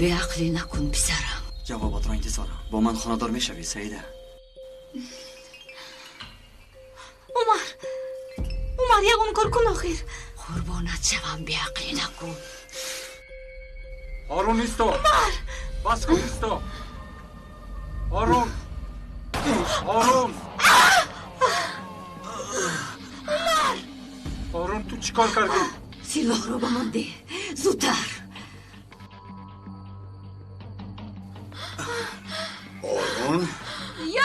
Беақлӣ накун писарам. Ҷавобатро интизорам. Бо ман хонадор мешавӣ, Саида? Умар, Умар, ягон кор кун охир. Қурбонат шавам, беақлӣ накун. Ҳорун, исто. Умар! Бас кун, исто. Ҳорун, Ҳорун. Умар! Ҳорун, ту чӣ кор кардӣ? Силоҳро ба ман деҳ, зудтар. Ҳорун,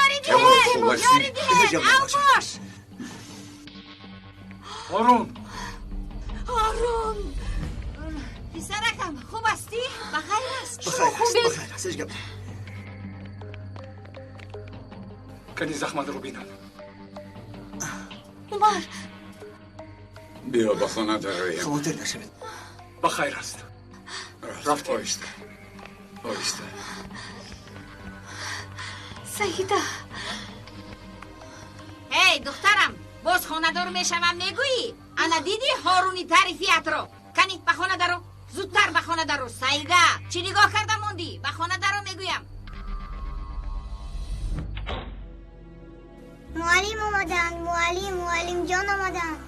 ёрӣ диҳед, ёрӣ диҳед, авбош! Ҳорун! Ҳорун! Писаракам, хуб ҳастӣ? Ба хайр аст? Ба хайр аст, ба хайр аст, ҳеҷ гап не. Кани захматро бинам. Умар! Биё ба хона дароем. Хавотир нашавед. Ба хайр аст. Рафт, оҳиста, оҳиста. Саида! Эй, духтарам, боз хонадор мешавам мегӯӣ? Ана дидӣ Ҳоруни таърифиятро? Кани ба хона даро, зудтар ба хона даро. Саида, чӣ нигоҳ карда мондӣ? Ба хона даро мегӯям. Муаллим омаданд, муаллим, муаллимҷон омаданд.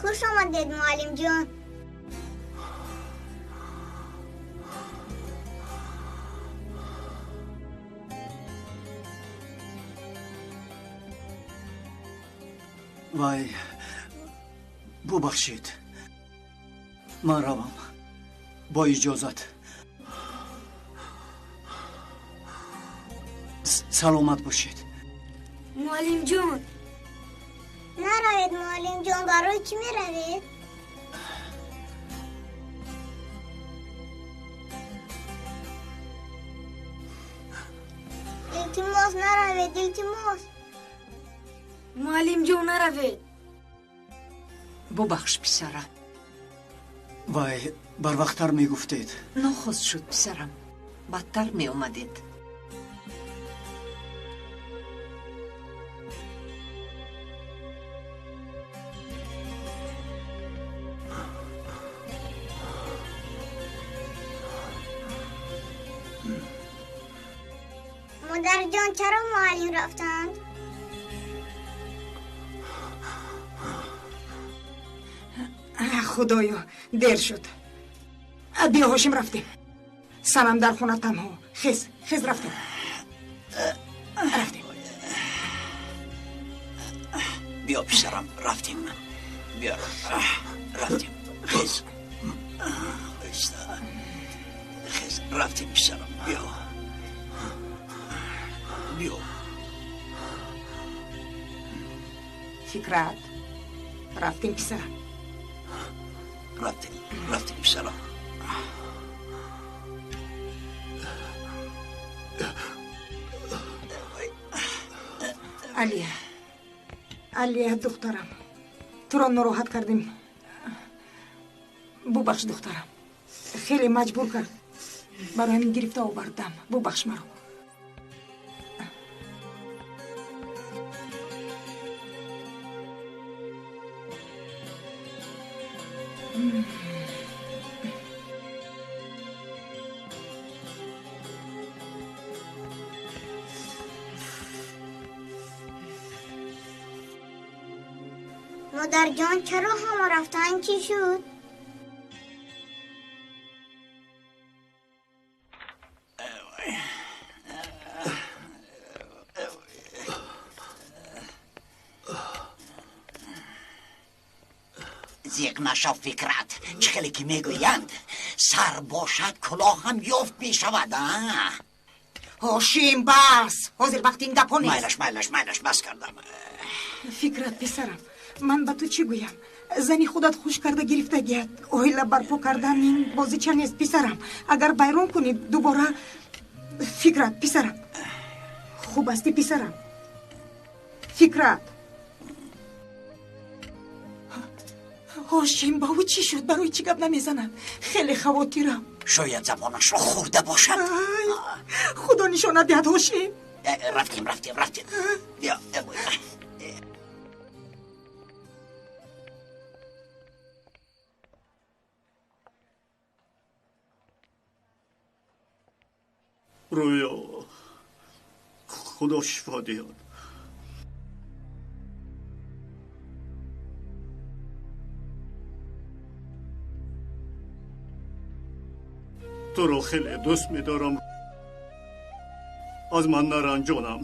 Хуш омадед, муаллимҷон. Вай, бубахшед, ман равам. Бо иҷозат. Саломат бошед. Муаллимҷон. Наравед, муаллимҷон, барои чӣ меравед? Илтимос, наравед, илтимос. Муаллимҷон, наравед. Бубахш, писарам. Вай, барвақттар мегуфтед. Нохост шуд, писарам. Бадтар меомадед. Модарҷон, чаро муаллим рафтанд? Худоё, дер шуд. Биё, Ҳошим, рафтем. Санам дар хона танҳо. Хез, хез, рафтем, рафтем. Биё, писарам, рафтем. Биё, рафтем. Хез, хез, рафтем, писарам. Биё, биё. Фикрат, рафтем, писарам. Рафтем, рафтем, писарам. Алия, Алия, духтарам, туро нороҳат кардем. Бубахш, духтарам, хеле маҷбур кард, барои ҳамин гирифта овардам. Бубахш маро. Модарҷон, чаро ҳама рафтанд? Чӣ шуд? Зиқ нашав, Фикрат. Чӣ хеле ки мегӯянд, сар бошад, кӯлоҳ ҳам ёфт мешавад. Ҳошим, бас, ҳозир вақти ин гапҳо нест. Майлаш, майлаш, майлаш, бас кардам. Фикрат, писарам, ман ба ту чӣ гӯям? Зани худат хуш карда гирифтагият. Оила барпо кардан ин бозича нест, писарам. Агар вайрон кунӣ дубора. Фикрат, писарам, хуб ҳастӣ, писарам? Фикрат. Ҳошим, ба ӯ чӣ шуд? Барои чӣ гап намезанад? Хеле хавотирам. Шояд забонашро хӯрда бошад. Худо нишона диҳад, Ҳошим. Рафтем, рафтем, рафтем. Биё. Рӯё, Худо шифо диҳад. Туро хеле дӯст медорам. Аз ман наранҷонам.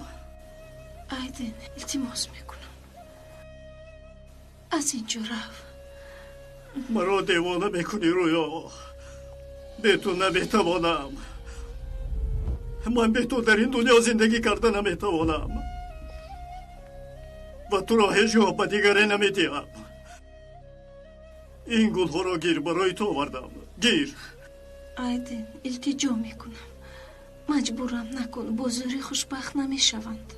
Айдин, илтимос мекунам. Аз ин ҷо рав. Маро девона мекунӣ, Рӯё. Бе ту наметавонам. Ман бе ту дар ин дунё зиндагӣ карда наметавонам. Ва туро ҳеҷ гоҳ ба дигаре намедиҳам. Ин гулҳоро гир, барои ту овардам. Гир. Айдин, илтиҷо мекунам. Маҷбурам накун, бо зӯрӣ хушбахт намешаванд.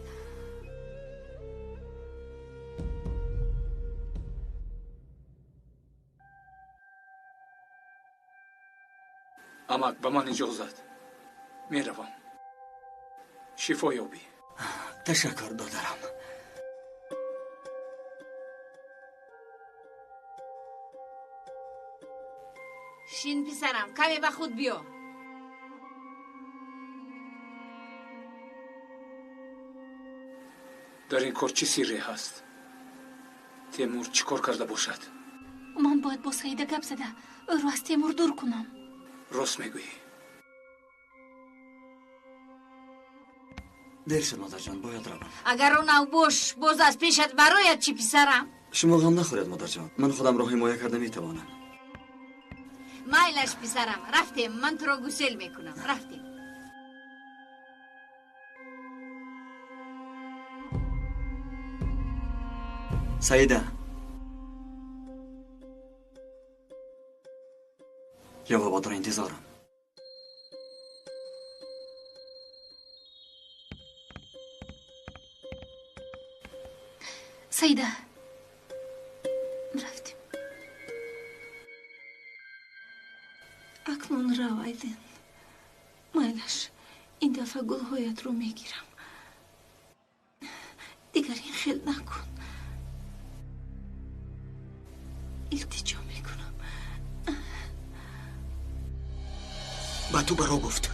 Амак, ба ман иҷозат. Меравам. Шифо ёбӣ. Ташаккур, додарам. Шин, писарам, каме ба худ биё. Дар ин кор чӣ сирре ҳаст? Темур чӣ кор карда бошад? Ман бояд бо Саида гап зада ӯро аз Темур дур кунам. Рост мегӯӣ. Дер шуд, модарҷон, бояд равам. Агар ӯ навбош боз аз пешат барояд чӣ, писарам? Шумо ғам нахӯред, модарҷон. Ман худамро ҳимоя карда метавонам. Майлаш, писарам, рафтем, ман туро гусел мекунам. Рафтем. Саида, ҷавоботро интизорам. Саида, рафтем. Акнун рав, Айдин. Майлаш, ин дафъа гулҳоятро мегирам. Дигар ин хел накун. Илтиҷо мекунам. Ба ту баро гуфт.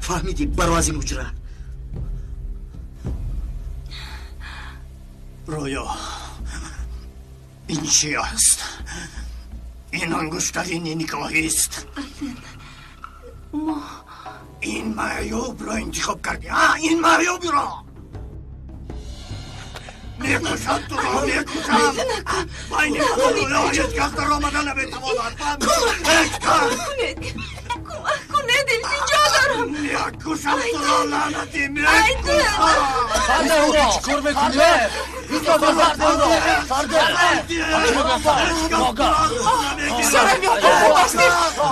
Фаҳмидӣ, баро аз ин ҳуҷра. Рӯё, ин чӣ аст? Ин ангуштарини никоҳист. Айдин, мо ин маъюбро интихоб кардӣ. Ин маъюбро мекушам, туро мекушам. Байни мо ҳеҷ кас даромада наметавонад. Ҳеҷ кас. Кӯмак кунед, илтиҷо дорам. Мекушам туро, лаънатӣ, мекушам. Фарде, ӯро чӣ кор мекунӣ? Писарам, Ёқуб хуб ҳастӣ?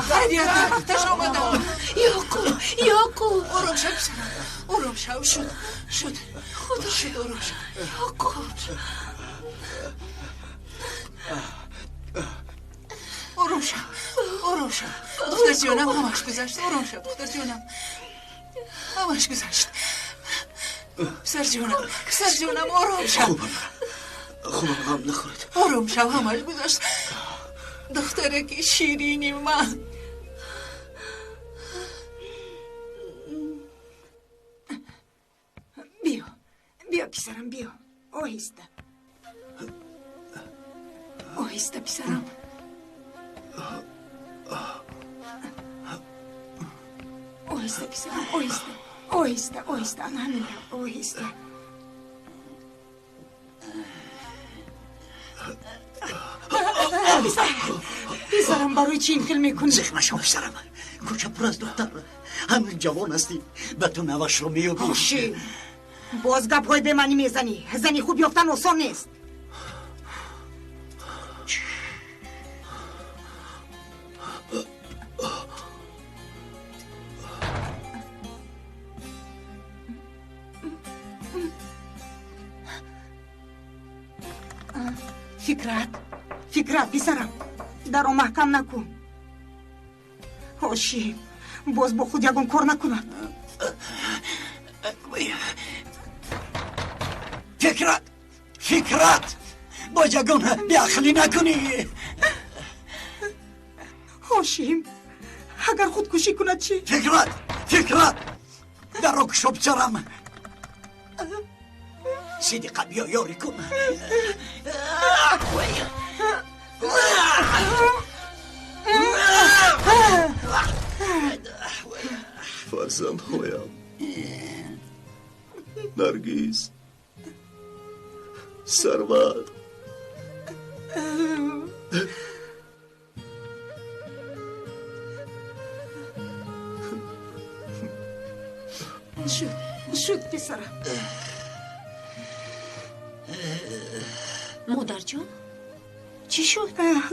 Хайрият, дар вақташ омадам. Ёқуб, Ёқуб. Ором шав, писарам, ором шав. Шуд, шуд, Худо шуд, ором шав. Ёқуб. Ором шав, ором шав. Духтарҷонам, ҳамаш гузашт. Ором шав, духтарҷонам, ҳамаш гузашт. Писарҷонам, писарҷонам, ором шав. Хубам, хубам, ғам нахӯред. Ором шав, ҳамаш гузашт. Духтараки ширини ман. Биё, биё, писарам, биё. Оҳиста, оҳиста, писарам. Оҳиста, писарам, оҳиста, оҳиста, оҳиста, ана ҳамин тавр, оҳиста. Писарам, писарам, барои чӣ ин хел мекунӣ? Зиқ нашав, писарам. Кӯча пур аз духтар. Ҳанӯз ҷавон ҳастӣ, ба ту навашро меёбӣ. Ҳошим, боз гапҳои бемаънӣ мезанӣ. Зани хуб ёфтан осон нест. Фикрат, Фикрат, писарам, даро маҳкам накун. Ҳошим, боз бо худ ягон кор накунад. Фикрат, Фикрат, боз ягон беақлӣ накунӣ. Ҳошим, агар худкушӣ кунад чӣ? Фикрат, Фикрат, Дарро кушо, писарам. Сидиқа, биё, ёрӣ кун. Фарзандҳоям, Наргиз, Сарват. Шуд, шуд, писарам. Модарҷон, чӣ шуд?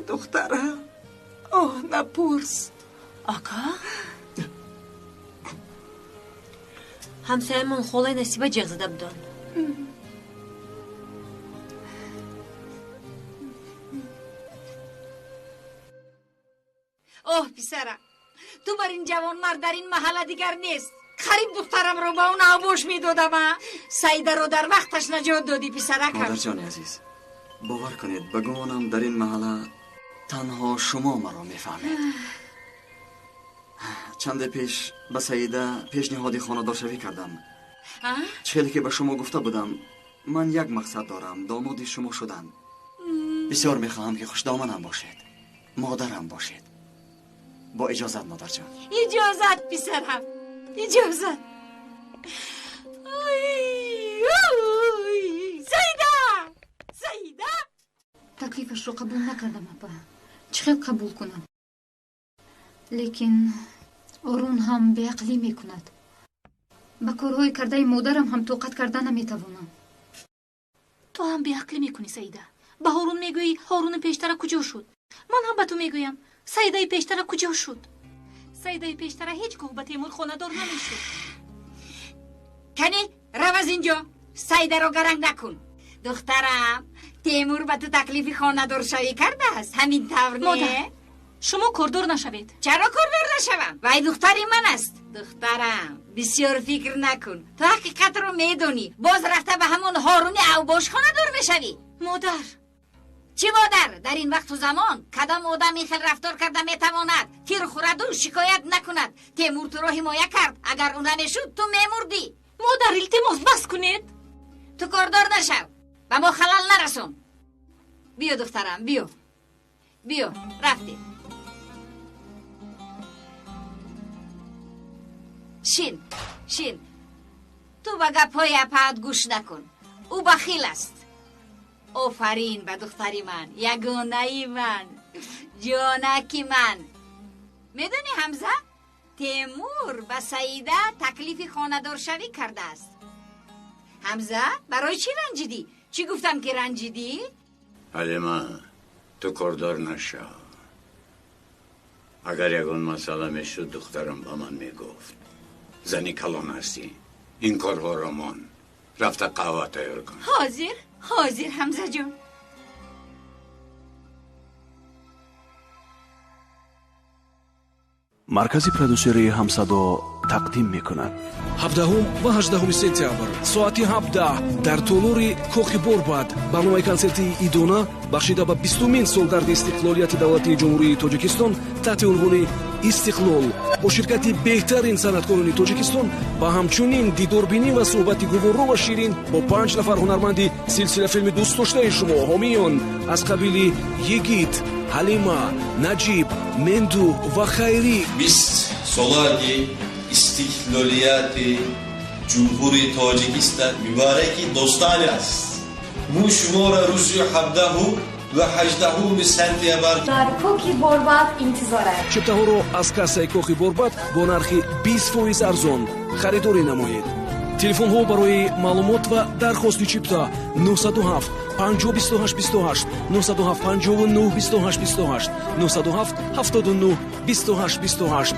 Духтарам, оҳ, напурс. Ака, ҳамсоямон холаи Насиба ҷеғ зада буданд. Оҳ, писарам, ту бар ин ҷавонмард дар ин маҳалла дигар нест. Қариб духтарамро ба он авбош медодам. Саидаро дар вақташ наҷот додӣ, писаракам. Модарҷони азиз, бовар кунед, ба гумонам дар ин маҳалла танҳо шумо маро мефаҳмед. Чанде пеш ба Саида пешниҳоди хонадоршавӣ кардам. Чӣ хеле ки ба шумо гуфта будам, ман як мақсад дорам: домоди шумо шудан. Бисёр мехоҳам, ки хушдоманам бошед, модарам бошед. Бо иҷозат, модарҷон. Иҷозат, писарам, иҷозат. Саида, Саида. Таклифашро қабул накардам, апа. Чӣ хел қабул кунам? Лекин Орун ҳам беақлӣ мекунад. Ба корҳои кардаи модарам ҳам тоқат карда наметавонам. Ту ҳам беақлӣ мекунӣ, Саида. Ба Ҳорун мегӯӣ, Ҳоруни пештара куҷо шуд? Ман ҳам ба ту мегӯям, Саидаи пештара куҷо шуд? Саидаи пештара ҳеҷ гоҳ ба Темур хонадор намешуд. Кани, рав аз инҷо, Саидаро гаранг накун. Духтарам, Темур ба ту таклифи хонадоршавӣ кардааст, ҳамин тавр не? Модар, шумо кордор нашавед. Чаро кордор нашавам? Вай духтари ман аст. Духтарам, бисёр фикр накун, ту ҳақиқатро медонӣ. Боз рафта ба ҳамон Ҳоруни авбош хонадор мешавӣ. Модар. Чӣ модар? Дар ин вақту замон кадом одам ин хел рафтор карда метавонад? Тир хӯраду шикоят накунад. Темур туро ҳимоя кард. Агар ӯ намешуд, ту мемурдӣ. Модар, илтимос, бас кунед. Ту кордор нашав, ба мо халал нарасон. Биё, духтарам, биё, биё, рафтем. Шин, шин. Ту ба гапҳои апаат гӯш накун, ӯ бахил аст. Офарин ба духтари ман, ягонаи ман, ҷонаки ман. Медонӣ, Ҳамза, Темур ба Саида таклифи хонадоршавӣ кардааст. Ҳамза, барои чӣ ранҷидӣ? Чӣ гуфтам ки ранҷидӣ? Ҳалима, ту кордор нашав. Агар ягон масъала мешуд, духтарам ба ман мегуфт. Зани калон ҳастӣ, ин корҳоро мон. Рафта қаҳва тайёр кун. Ҳозир, ҳозир, Ҳамзаҷон. Маркази продюсерии «Ҳамсадо» тақдим мекунад. 17 ва 18 сентябр, соати 17, дар толори Кохи Борбад барномаи консертии идона, бахшида ба 20-умин солгарди истиқлолияти давлатии Ҷумҳурии Тоҷикистон, таҳти унвони «Истиқлол», бо ширкати беҳтарин санъаткорони Тоҷикистон ва ҳамчунин дидорбинӣ ва суҳбати гуворо ва ширин бо панҷ нафар ҳунарманди силсилафилми дӯстдоштаи шумо, ҳомиён аз қабили Йигит, Ҳалима, Наҷиб, Менду ва Хайрӣ. 20 солаги истиқлолияти Ҷумҳурии Тоҷикистон мубораки, дӯстони азиз. Мо шуморо рӯзи 17 ва 18 сентябр дар Кохи Борбад интизорем. Чиптаҳоро аз кассаи Кохи Борбад бо нархи 20% арзон харидорӣ намоед. Телефонҳо барои маълумот ва дархости чипта: 907 50 28 28, 907 59 28 28, 907 79 28 28.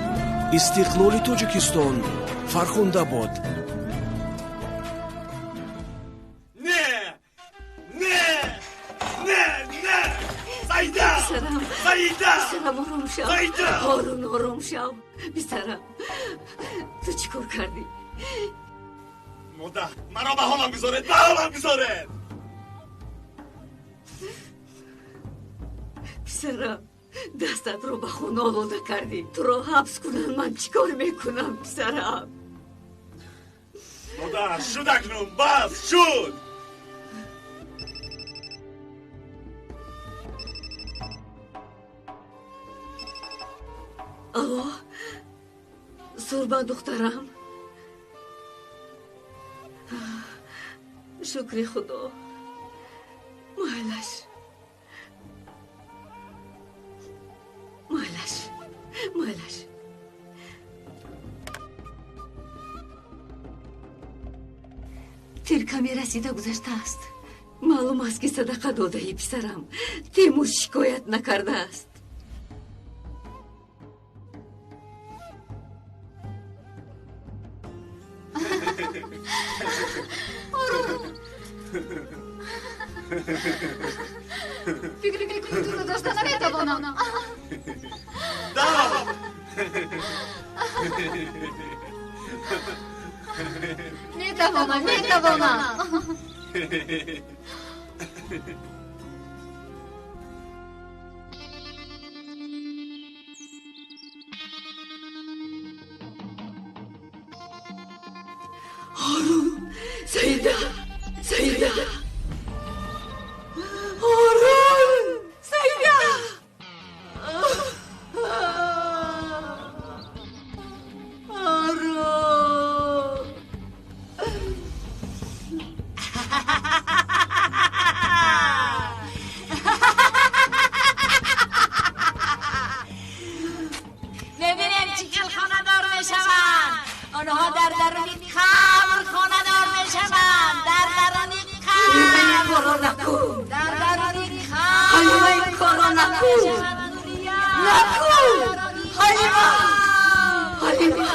Истиқлоли Тоҷикистон фархунда бод! Не, не, не, не, Саида! Писарам. Саида! Писарам, ором шав. Саида! Ҳорун, ором шав. Писарам, ту чӣ кор кардӣ? Модар, маро ба ҳолам гузоред, ба ҳолам гузоред. Писарам, дастатро ба хун олуда кардӣ. Туро ҳабс кунанд, ман чӣ кор мекунам, писарам? Модар, шуд акнун, бас, шуд! Алло, Сурба духтарам. Шукри Худо. Майлаш. Майлаш. Майлаш. Тир каме расида гузаштааст. Маълум аст, ки садақа додаи писарам Темур шикоят накардааст. Фикр мекунӣ туро дошта наметавонам? Метавонам, метавонам. Ҳорун, Саида, Саида. Ҳорун, Саида. Ҳорун. ببینیم چی خیل خانه‌دار میشوند. آنها در درون قبر خانه‌دار میشوند. در درون قبر. این کارو نکن. در درون قبر. حلیمه این کارو نکن. نکن. حلیمه. حلیمه.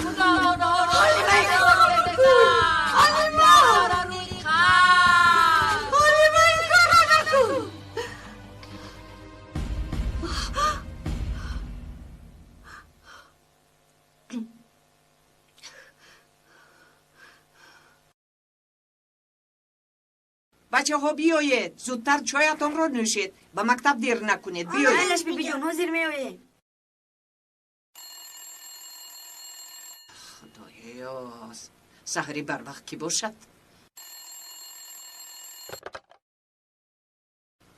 خدا آنها را حلیمه این کارو نکن. حلیمه. حلیمه این کارو نکن. بچه ها بیایید زودتر چایتان را نوشید، به مکتب دیر نکنید. بیایید. مایلش بیبی جان، حاضر میآییم. خدایا، سحری بر وقت کی باشد؟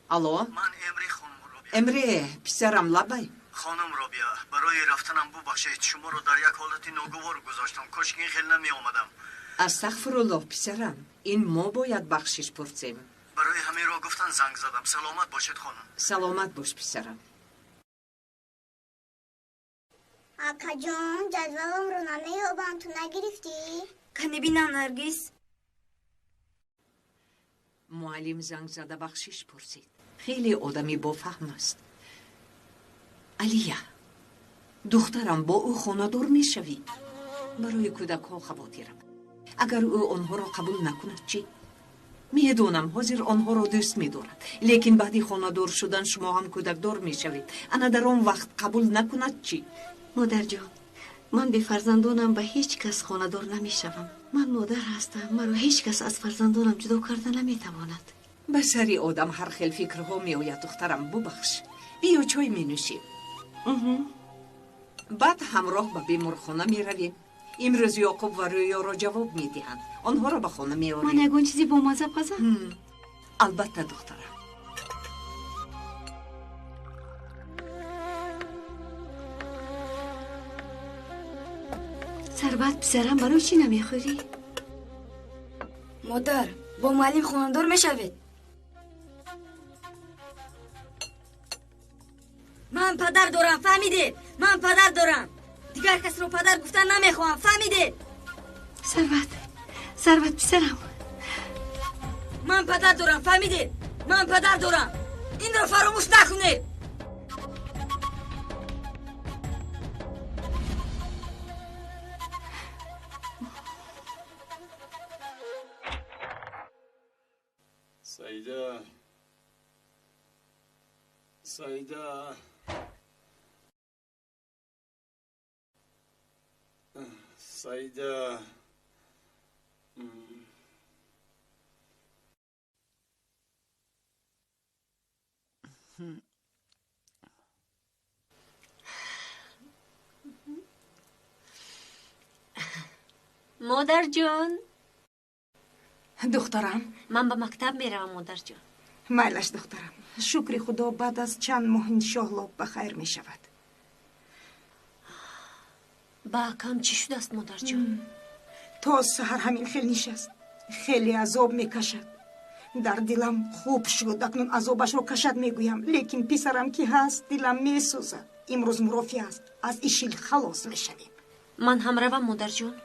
الو، من امری خانم رابیا. امری پسرم، لبای. خانم رابیا، برای رفتنم ببخشید، شما رو در یک حالت ناگوار گذاشتم. کاش این خیلی نمی آمدم. استغفرالله پسرم، این ما باید بخشش پرسیم. برای همین را گفتن زنگ زدم. سلامت باشید خانم. سلامت باش پسرم. اکا جان، جدولم رو نمیابم، تو نگرفتی؟ کنی بینم نرگس. معلم زنگ زده بخشش پرسید. خیلی آدمی با فهم است. علیا دخترم، با او خانه‌دار میشوی. برای کودک ها خواطرم. اگر او آنها را قبول نکند چی؟ میدونم حاضر آنها را دوست میدارد، لیکن بعدی خانه‌دار شدن شما هم کودکدار میشوید. انا در آن وقت قبول نکند چی؟ مادر جان، من به فرزندانم به هیچ کس خانه‌دار نمیشوم. من مادر هستم، مرا هیچ کس از فرزندانم جدا کرده نمیتواند. به سری آدم هر خیل فکرها میآید دخترم، ببخش. بیا چای می نوشیم، بعد همراه به بیمارخانه میرویم. امروز یعقوب و رویا را جواب میدهند. آنها را به خانه میآوریم. من یگان چیزی با مزه پزم؟ البته دخترم. ثروت پسرم، برای چی نمیخوری؟ مادر، با معلم خانه‌دار میشوید. من پدر دارم، فهمیده؟ من پدر دارم. دیگر کس رو پدر گفتن نمیخوام، فهمیده؟ ثروت، ثروت پسرم. من پدر دارم، فهمیده؟ من پدر دارم. این رو فراموش نکنید. سعیده، سعیده، سعیده. Модарҷон. Духтарам. Ман ба мактаб меравам, модарҷон. Майлаш, духтарам. Шукри Худо, баъд аз чанд моҳ иншоалло ба хайр мешавад. Ба акам чӣ шудааст, модарҷон? То саҳар ҳамин хел нишаст. Хеле азоб мекашад. Дар дилам хуб шуд, акнун азобашро кашад мегӯям. Лекин писарам ки ҳаст, дилам месӯзад. Имрӯз мурофиа аст, аз ишил халос мешавем. Ман ҳам равам, модарҷон?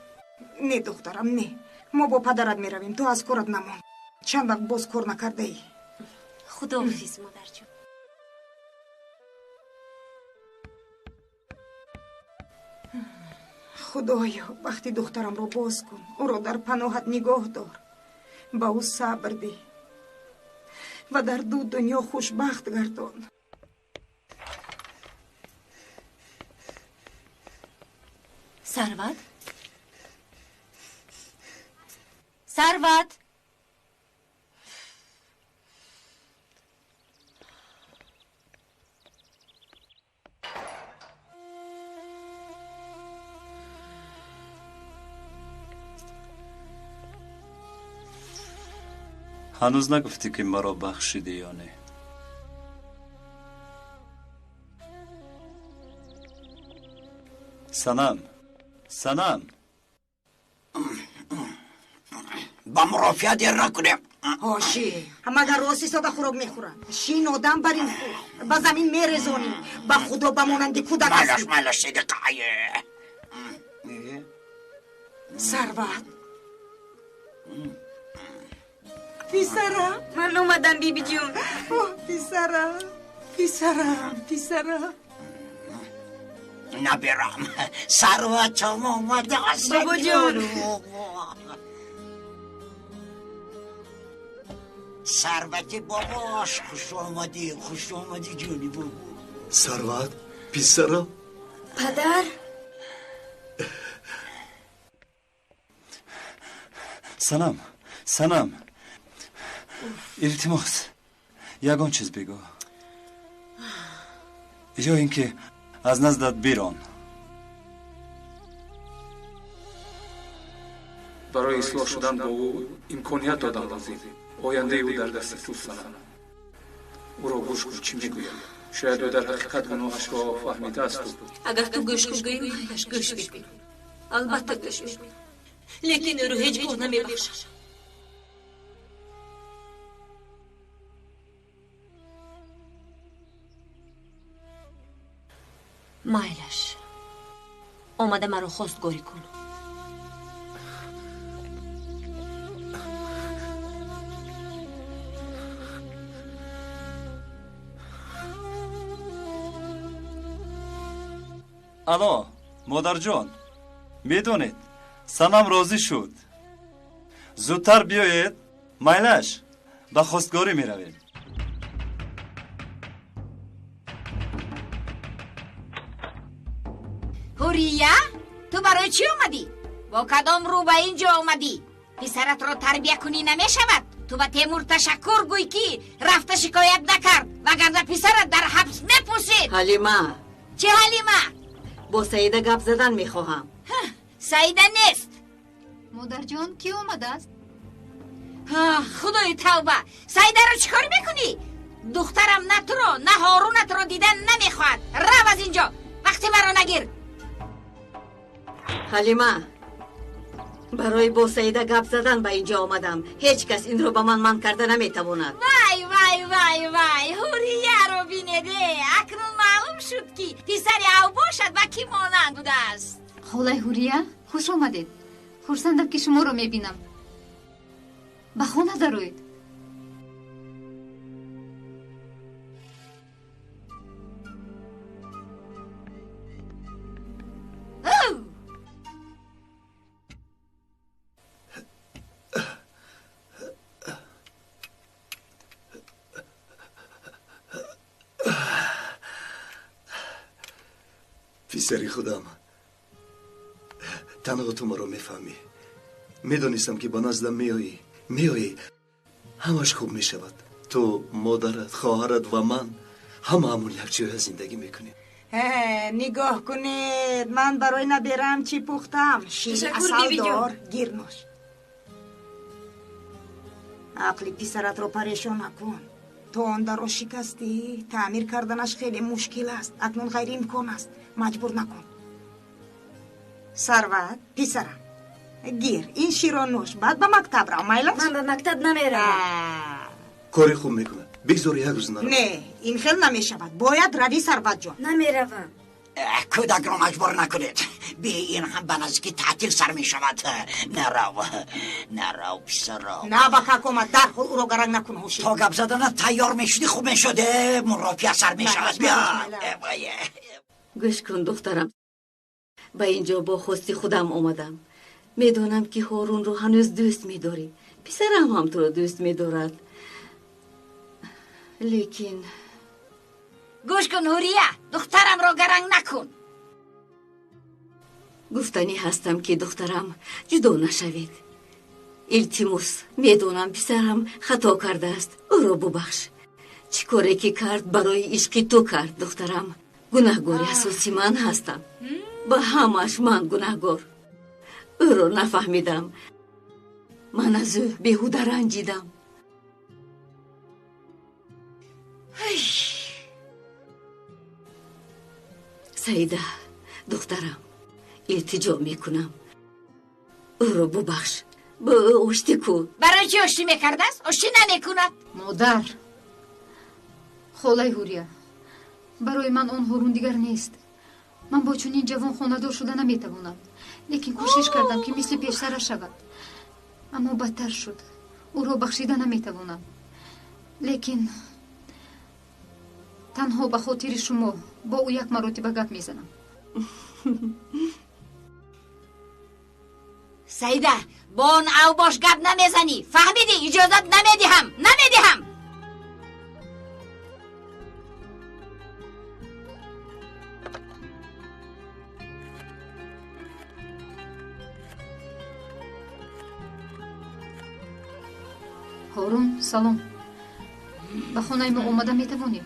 Не, духтарам, не. Мо бо падарат меравем, ту аз корат намон. Чанд вақт боз кор накардаӣ. Худоҳофиз, модарҷон. Худоё, бахти духтарамро боз кун, ӯро дар паноҳат нигоҳ дор, ба ӯ сабр деҳ ва дар ду дунё хушбахт гардон. Сарват? Сарват! Ҳанӯз нагуфтӣ, ки маро бахшидӣ ё не? Санам, Санам. Ба мурофиа дер накунем. Ҳоши, магар рост истода хӯрок мехӯрам? Шин одам бар ин хӯр, ба замин мерезонӣ. Ба Худо, ба монанди кӯдак ҳастӣ. Майлаш, майлаш, сидиқае. Сарват. Писарам. Ман омадам, бибиҷон. Писарам, писарам, писарам. Набирам. Сарватам омадааст. Бобоҷон. Сарвати бобош, хуш омадӣ, хуш омадӣ, ҷони бобо. Сарват, писарам. Падар. Санам, Санам. Илтимос, ягон чиз бигӯ. Ё ин ки аз наздат бирон. Барои ислоҳ шудан бо ӯ имконият додам лозим. Ояндаи ӯ дар дасти ту, Санам. Ӯро гӯш кун, чӣ мегӯяд. Шояд ӯ дар ҳақиқат гуноҳашро фаҳмидаасту. Агар ту гӯш кун гӯӣ, майлаш гӯш мекунам. Албатта гӯш мекунам. Лекин ӯро ҳеҷ гоҳ намебахшам. Майлаш, омада маро хостгорӣ кун. Алло, модарҷон, медонед, Санам розӣ шуд. Зудтар биёед, майлаш, ба хостгорӣ меравем. Ҳурия, ту барои чӣ омадӣ? Бо кадом рӯ ба ин ҷо омадӣ? Писаратро тарбия кунӣ намешавад? Ту ба Темур ташаккур гӯй, ки рафта шикоят накард, вагарна писарат дар ҳабс мепусид. Ҳалима. Чӣ Ҳалима? Бо Саида гап задан мехоҳам. Саида нест. Модарҷон, кӣ омадааст? Худои тавба, Саидаро чӣ кор мекунӣ? Духтарам на туро, на Ҳорунатро дидан намехоҳад. Рав аз ин ҷо, вақти маро нагир. Ҳалима, барои бо Саида гап задан ба ин ҷо омадам. Ҳеҷ кас инро ба ман манъ карда наметавонад. Вай, вай, вай, вай, Ҳурияро бинед. Акнун маълум шуд, ки писари ав бошад ба кӣ монанд будааст. Холаи Ҳурия, хуш омадед. Хурсандам, ки шуморо мебинам. Ба хона дароед. Писари худам, танҳо ту маро мефаҳмӣ. Медонистам, ки ба наздам меоӣ, меоӣ, ҳамаш хуб мешавад. Ту, модарат, хоҳарат ва ман ҳамаамон якҷоя зиндагӣ мекунем. Нигоҳ кунед, ман барои наберам чӣ пухтам. Шири асалдор, гирнӯш. Ақли писаратро парешон накун. То он дарро шикастӣ, таъмир карданаш хеле мушкил аст. Акнун ғайриимкон аст. Маҷбур накун. Сарват, писарам, гир, ин широ нӯш, баъд ба мактаб рав, майлаш? Ман ба мактаб намеравам. Кори хуб мекунад. Бигзор як рӯз наравад. Не, ин хел намешавад. Бояд равӣ, Сарватҷон. Намеравам. Кӯдакро маҷбур накунед. Бе ин ҳам ба наздики таътил сар мешавад. Нарав, нарав, писарам. На, ба как омад, дарҳол ӯро гаранг накун, ҳуши. То гап заданат тайёр мешудӣ, хуб мешуд. Мурофиа сар мешавад. Биё. Гӯш кун, духтарам. Ба инҷо бо хости худам омадам. Медонам, ки Ҳорунро ҳанӯз дӯст медорӣ. Писарам ҳам туро дӯст медорад. Лекин гӯш кун, Ҳурия, духтарамро гаранг накун. Гуфтанӣ ҳастам, ки духтарам, ҷудо нашавед. Илтимос, медонам писарам хато кардааст, ӯро бубахш. Чӣ коре ки кард, барои ишқи ту кард, духтарам. Гунаҳгори асосӣ ман ҳастам. Ба ҳамааш ман гунаҳгор. Ӯро нафаҳмидам. Ман аз ӯ беҳуда ранҷидам. Саида, духтарам, илтиҷо мекунам. Ӯро бубахш, ба ӯ оштӣ кун. Барои чӣ оштӣ мекардааст? Оштӣ намекунад. Модар, холаи Ҳурия, барои ман он Ҳорун дигар нест. Ман бо чунин ҷавон хонадор шуда наметавонам. Лекин кӯшиш кардам, ки мисли пештара шавад. Аммо бадтар шуд. Ӯро бахшида наметавонам. Лекин танҳо ба хотири шумо бо ӯ як маротиба гап мезанам. Саида, бо он авбош гап намезанӣ. Фаҳмидӣ? Иҷозат намедиҳам, намедиҳам. Ҳорун, салом. Ба хонаи мо омада метавонӣ?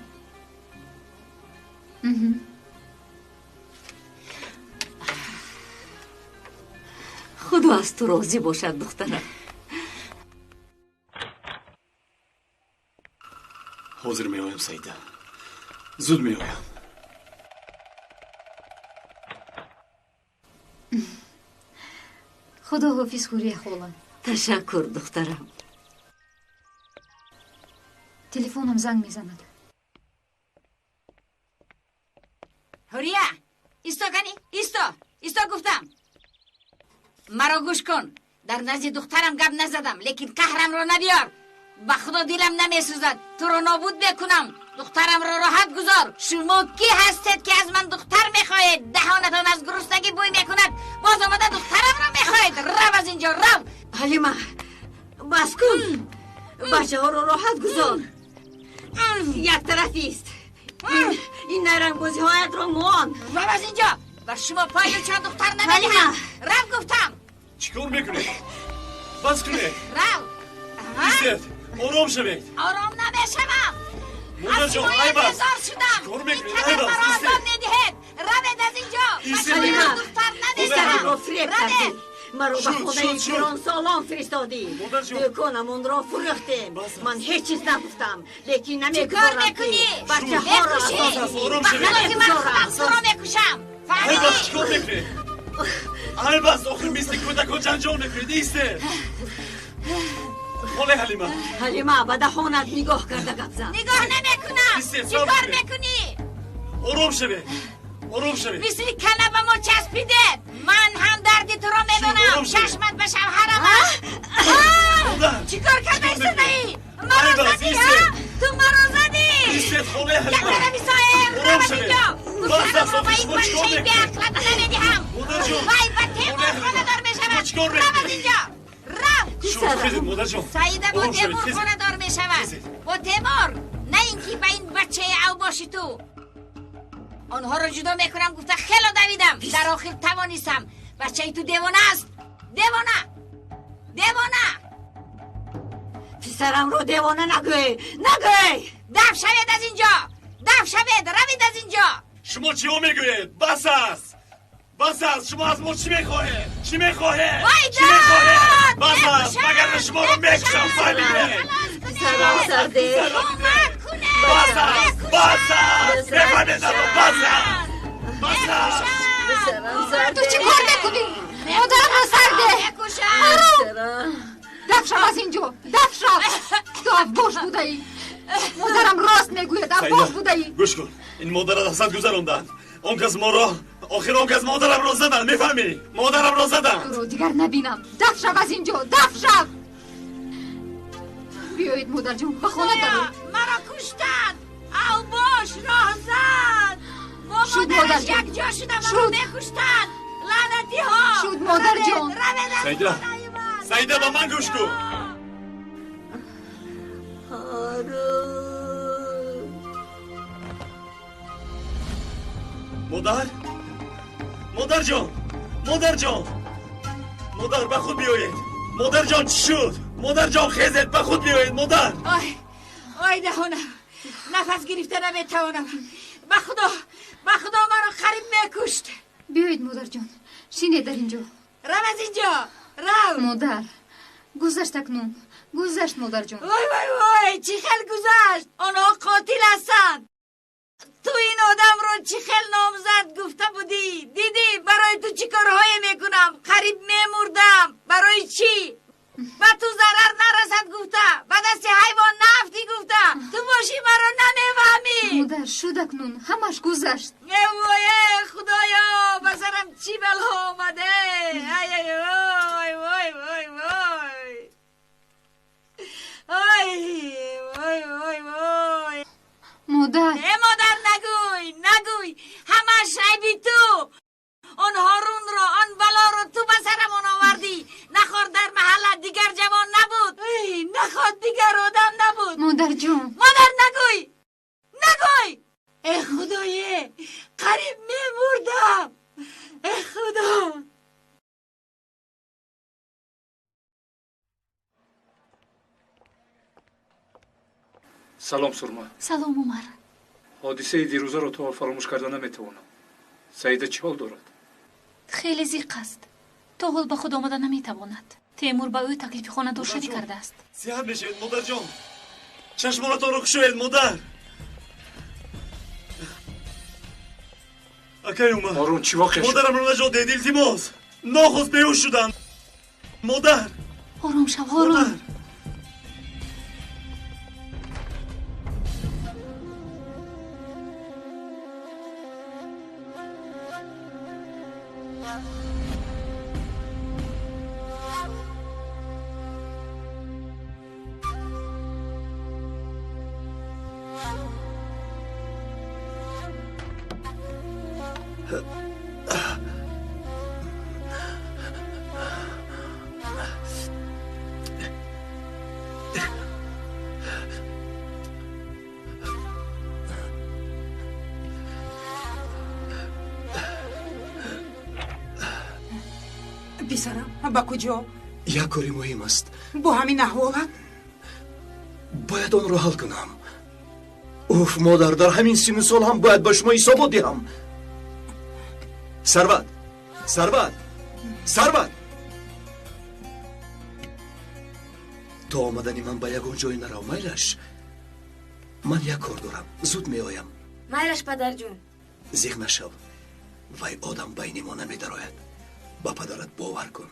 Худо аз ту розӣ бошад, духтарам. Ҳозир меоям, Саида. Зуд меоям. Худо ҳофиз, Ҳурия хола. Ташаккур, духтарам. Телефонам занг мезанад. Ҳурия, исто кани, исто, исто гуфтам. Маро гӯш кун. Дар назди духтарам гап назадам, лекин қаҳрамро набиёр. Ба худо дилам намесӯзад. Туро нобуд мекунам. Духтарамро роҳат гузор. Шумо кӣ ҳастед, ки аз ман духтар мехоҳед? Даҳонатон аз гуруснагӣ бӯй мекунад. Боз омада духтарамро мехоҳед. Рав аз инҷо, рав. Ҳалима, бас кун. Бачаҳоро роҳат гузор. Як тарафист. Ин найрангбозиҳоятро мон. Рав аз инҷо. Ба шумо пою чанд духтар намедиҳам. Рав гуфтам. Чӣ кор мекунед? Бас кунед. Рав. Истед, ором шавед. Ором намешавам. Модарҷон, айб аст. Шудам. Чӣ кор мекунед? Инқадар Айб аст. маро Истед. азоб медиҳед. Равед аз инҷо. Ба Истед. шумо Ҳалима, духтар писарамро намедиҳам. фиреб кардӣ. Равед. Маро ба Шуд, хонаи шуд, шуд. пиронсолон фиристодӣ. Модарҷон. Дӯконамонро фурӯхтем. Бас аст. Ман ҳеҷ чиз нагуфтам, лекин Чӣ кор намегузорам, ки мекунӣ? бачаҳоро Мекушӣ. азоб Бас аст, ором Ба шавед. худо ки ман худам Намегузорам. туро мекушам. Айб аст, Фаҳмидӣ? чӣ кор мекунед? Айб аст, охир мисли кӯдакон ҷанҷол мекунед. Истед. Холаи Ҳалима. Ҳалима, ба даҳонат нигоҳ карда гап зан. Нигоҳ намекунам. Истед, Чӣ сабр кор кунед. мекунӣ? Ором шавед. Ором шавед. Мисли кана ба мо часпидед. Ман ҳам дарди туро медонам. Ором шавед. Чашмат ба шавҳарам аст. Модар, Чӣ кор карда чӣ кор истодаӣ? мекунед? Маро Айб аст, задӣ, истед. ҳа? Ту маро задӣ. Истед, холаи Як Ҳалима. тарафи соҳил, Ором рав аз шавед. инҷо. Бас аст, Духтарамро ба охир ин шумо чӣ кор бачаи мекунед? беақлат намедиҳам. Модарҷон, Вай ба Темур холаи Ҳалима, хонадор мешавад. шумо чӣ кор Рав аз мекунед? инҷо. Рав. Шуд, хезед, модарҷон. Саида бо Ором шавед, Темур хезед. хонадор мешавад. Хезед. Бо Темур, на ин ки ба ин бачаи авбоши ту. Онҳоро ҷудо мекунам гуфта хело давидам. Дар охир тавонистам. Бачаи ту девона аст. Девона. Девона. Писарамро девона нагӯй, нагӯй. Даф шавед аз инҷо. Даф шавед, равед аз инҷо. Шумо чиҳо мегӯед? Бас аст! Бас аст! Шумо аз мо чӣ мехоҳед? Чӣ мехоҳед? Чӣ мехоҳед? Бас аст! Вагарна шуморо мекушам, фаҳмидед? Сарам сарде. Бас аст! Бас аст! Мефаҳмед наро? Бас аст! Бас аст! Ту чӣ кор мекунӣ? Модарамро сарде! Ҳорун! Даф шав аз ин ҷо! Даф шав! Ту афбош будаӣ! Модарам рост мегӯяд, афбош будаӣ! Гӯш кун, ин модарат аз ҳад гузаронданд. Он кас моро, охир он кас модарамро заданд, мефаҳмӣ? Модарамро заданд. Туро дигар набинам. Даф шав аз ин ҷо, даф шав! Биёед, модарҷон, ба хона дароед. Маро куштанд! Авбош роҳзан! Бо модараш якҷо шуда маро мекуштанд! Лаънатиҳо! Шуд, модарҷон! Саида! Саида, ба ман гӯш кун! Модар? Модарҷон! Модарҷон! Модар, ба худ биёед! Модарҷон, чӣ шуд? Модарҷон, хезед, ба худ биёед, модар! Ой, ой, даҳонам! Нафас гирифта наметавонам. Ба Худо, ба Худо маро қариб мекушт. Биёед, модарҷон, шинед дар ин ҷо. Рав аз ин ҷо, рав! Модар, гузашт акнун, гузашт, модарҷон. Вой, вой, вой, чӣ хел гузашт? Онҳо қотил ҳастанд. Ту ин одамро чӣ хел номзад гуфта будӣ? Дидӣ, барои ту чӣ корҳое мекунам? Қариб мемурдам. Барои чӣ? Ба ту зарар нарасад гуфта, ба дасти ҳайвон нафтӣ гуфта. Ту бошӣ маро намефаҳмӣ. Модар, шуд акнун, ҳамаш гузашт. Э вой, Худоё, ба сарам чӣ бало омаде? Ай, ай, вой, вой, вой, вой. Ой, вой, вой, вой. Модар. Э, модар, нагӯй, нагӯй. Ҳамаш айби ту. Он Ҳорунро, он балоро ту ба сарамон овардӣ. Нахор дар маҳалла дигар ҷавон набуд. Наход дигар одам набуд. Модарҷон. Модар, нагӯй, нагӯй. Э Худое, қариб мемурдам. Э Худо. Салом, Сурма. Салом, Умар. Ҳодисаи дирӯзаро то фаромӯш карда наметавонам. Саида чӣ ҳол дорад? Хеле зиқ аст. То ҳол ба худ омада наметавонад. Темур ба ӯ таклифи хонадоршавӣ кардааст. Сиҳат мешавед, модарҷон. Чашмонатонро кушоед, модар. Акай Умар. Ҳорун, чӣ воқеа шуд? Модарамро наҷот диҳед, илтимос. Нохост беҳуш шудам. Модар. Ором шав, Ҳорун. Писарам, ба куҷо? Як кори муҳим аст. Бо ҳамин аҳволат? Бояд онро ҳал кунам. Уф, модар, дар ҳамин синну сол ҳам бояд ба шумо ҳисобот диҳам. Сарват, Сарват, Сарват! То омадани ман ба ягон ҷое нарав, майлаш? Ман як кор дорам, зуд меоям. Майлаш, падарҷон. Зиқ нашав, вай одам байни мо намедарояд. Ба падарат бовар кун.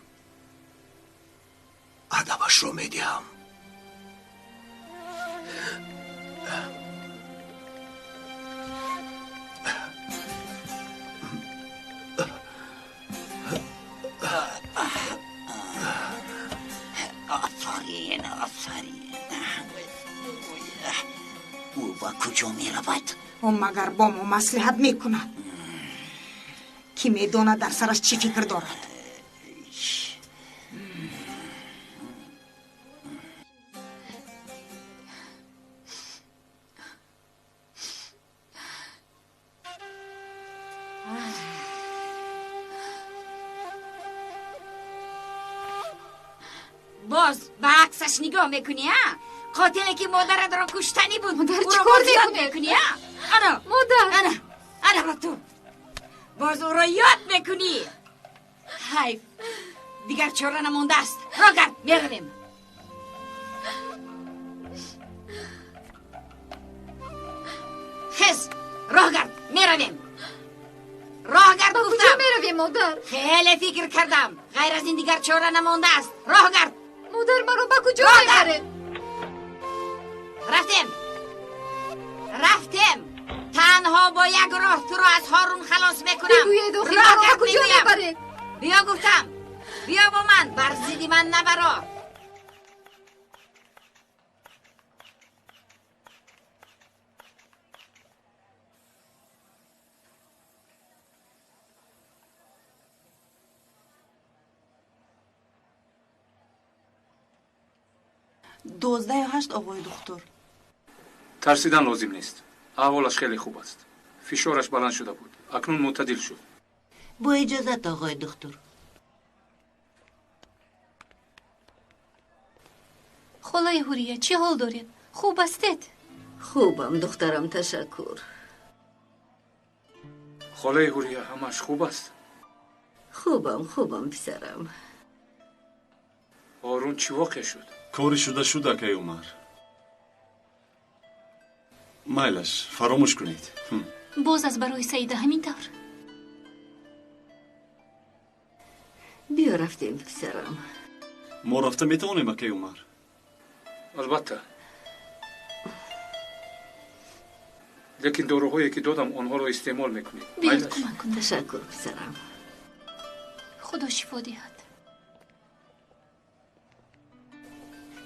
Адабашро медиҳам. Офарин, офарин. Ӯ ба куҷо меравад? Ӯ магар бо мо маслиҳат мекунад? Ки медонад дар сараш чӣ фикр дорад? Боз ба аксаш нигоҳ мекунӣ, а? Қотиле ки модаратро куштанӣ буд, Модар, чӣ ӯро кор боз ёд мекунед? мекунӣ, а? Ана, Модар. ана, ана ба ту. Боз ӯро ёд мекунӣ. Ҳайф, дигар чора намондааст. Роҳ гард, меравем. Хез, роҳ гард, меравем. Роҳ гард Ба куҷо гуфтам. меравем, модар? Хеле фикр кардам. Ғайр аз ин дигар чора намондааст. Роҳ гард. Модар, маро ба куҷо Роҳ гард. мебаред? Рафтем. Рафтем. Танҳо бо як роҳ туро аз Ҳорун халос мекунам. Бигӯед, охир, Роҳ маро ба гард куҷо мегӯям. мебаред? Биё гуфтам. Биё бо ман, бар зидди ман набаро. 12.8 оғои духтур. Тарсидан лозим нест. Аҳволаш хеле хуб аст. Фишораш баланд шуда буд. Акнун мӯътадил шуд. Бо иҷозат, оғои духтур. Холаи Ҳурия, чӣ ҳол доред? Хуб ҳастед? Хубам, духтарам, ташаккур. Холаи Ҳурия, ҳамааш хуб аст? Хубам, хубам, писарам. Ҳорун чӣ воқеъ шуд? Кори шуда шуд, акаи Умар. Майлаш, фаромӯш кунед. Боз аз барои Саида ҳамин тавр. Биё рафтем, писарам. Мо рафта метавонем, акаи Умар? Албатта. Лекин доруҳое ки додам, онҳоро истеъмол мекунед. Биёед, Майлаш. кӯмак кунед. Ташаккур, писарам. Худо шифо диҳад.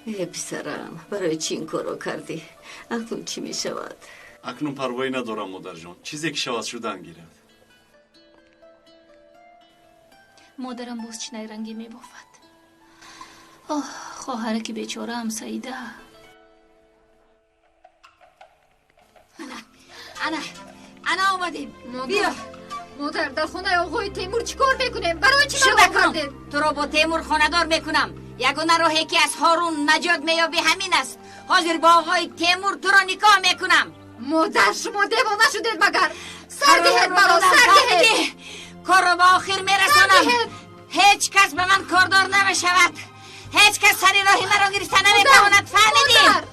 Э, писарам, барои чӣ ин корро кардӣ? Акнун чӣ мешавад? Акнун парвоӣ надорам, модарҷон. Чизе ки шавад, шудан гирад. Модарам боз чӣ найрангӣ мебофад. Оҳ, хоҳараки бечораам Саида. Ана, ана омадем. Модар, Биё. Модар, дар хонаи оғои Темур чӣ кор мекунем? Барои чӣ маро Шуда кун. овардед? Туро бо Темур хонадор мекунам. Ягона роҳе ки аз Ҳорун наҷот меёбӣ ҳамин аст. Ҳозир бо оғои Темур туро никоҳ мекунам. Модар, шумо девона шудед магар? Сар диҳед маро, сар диҳед! Корро ба охир мерасонам. Ҳеҷ кас ба ман кордор намешавад. Ҳеҷ кас сари роҳи маро гирифта наметавонад. Фаҳмидӣ? Модар!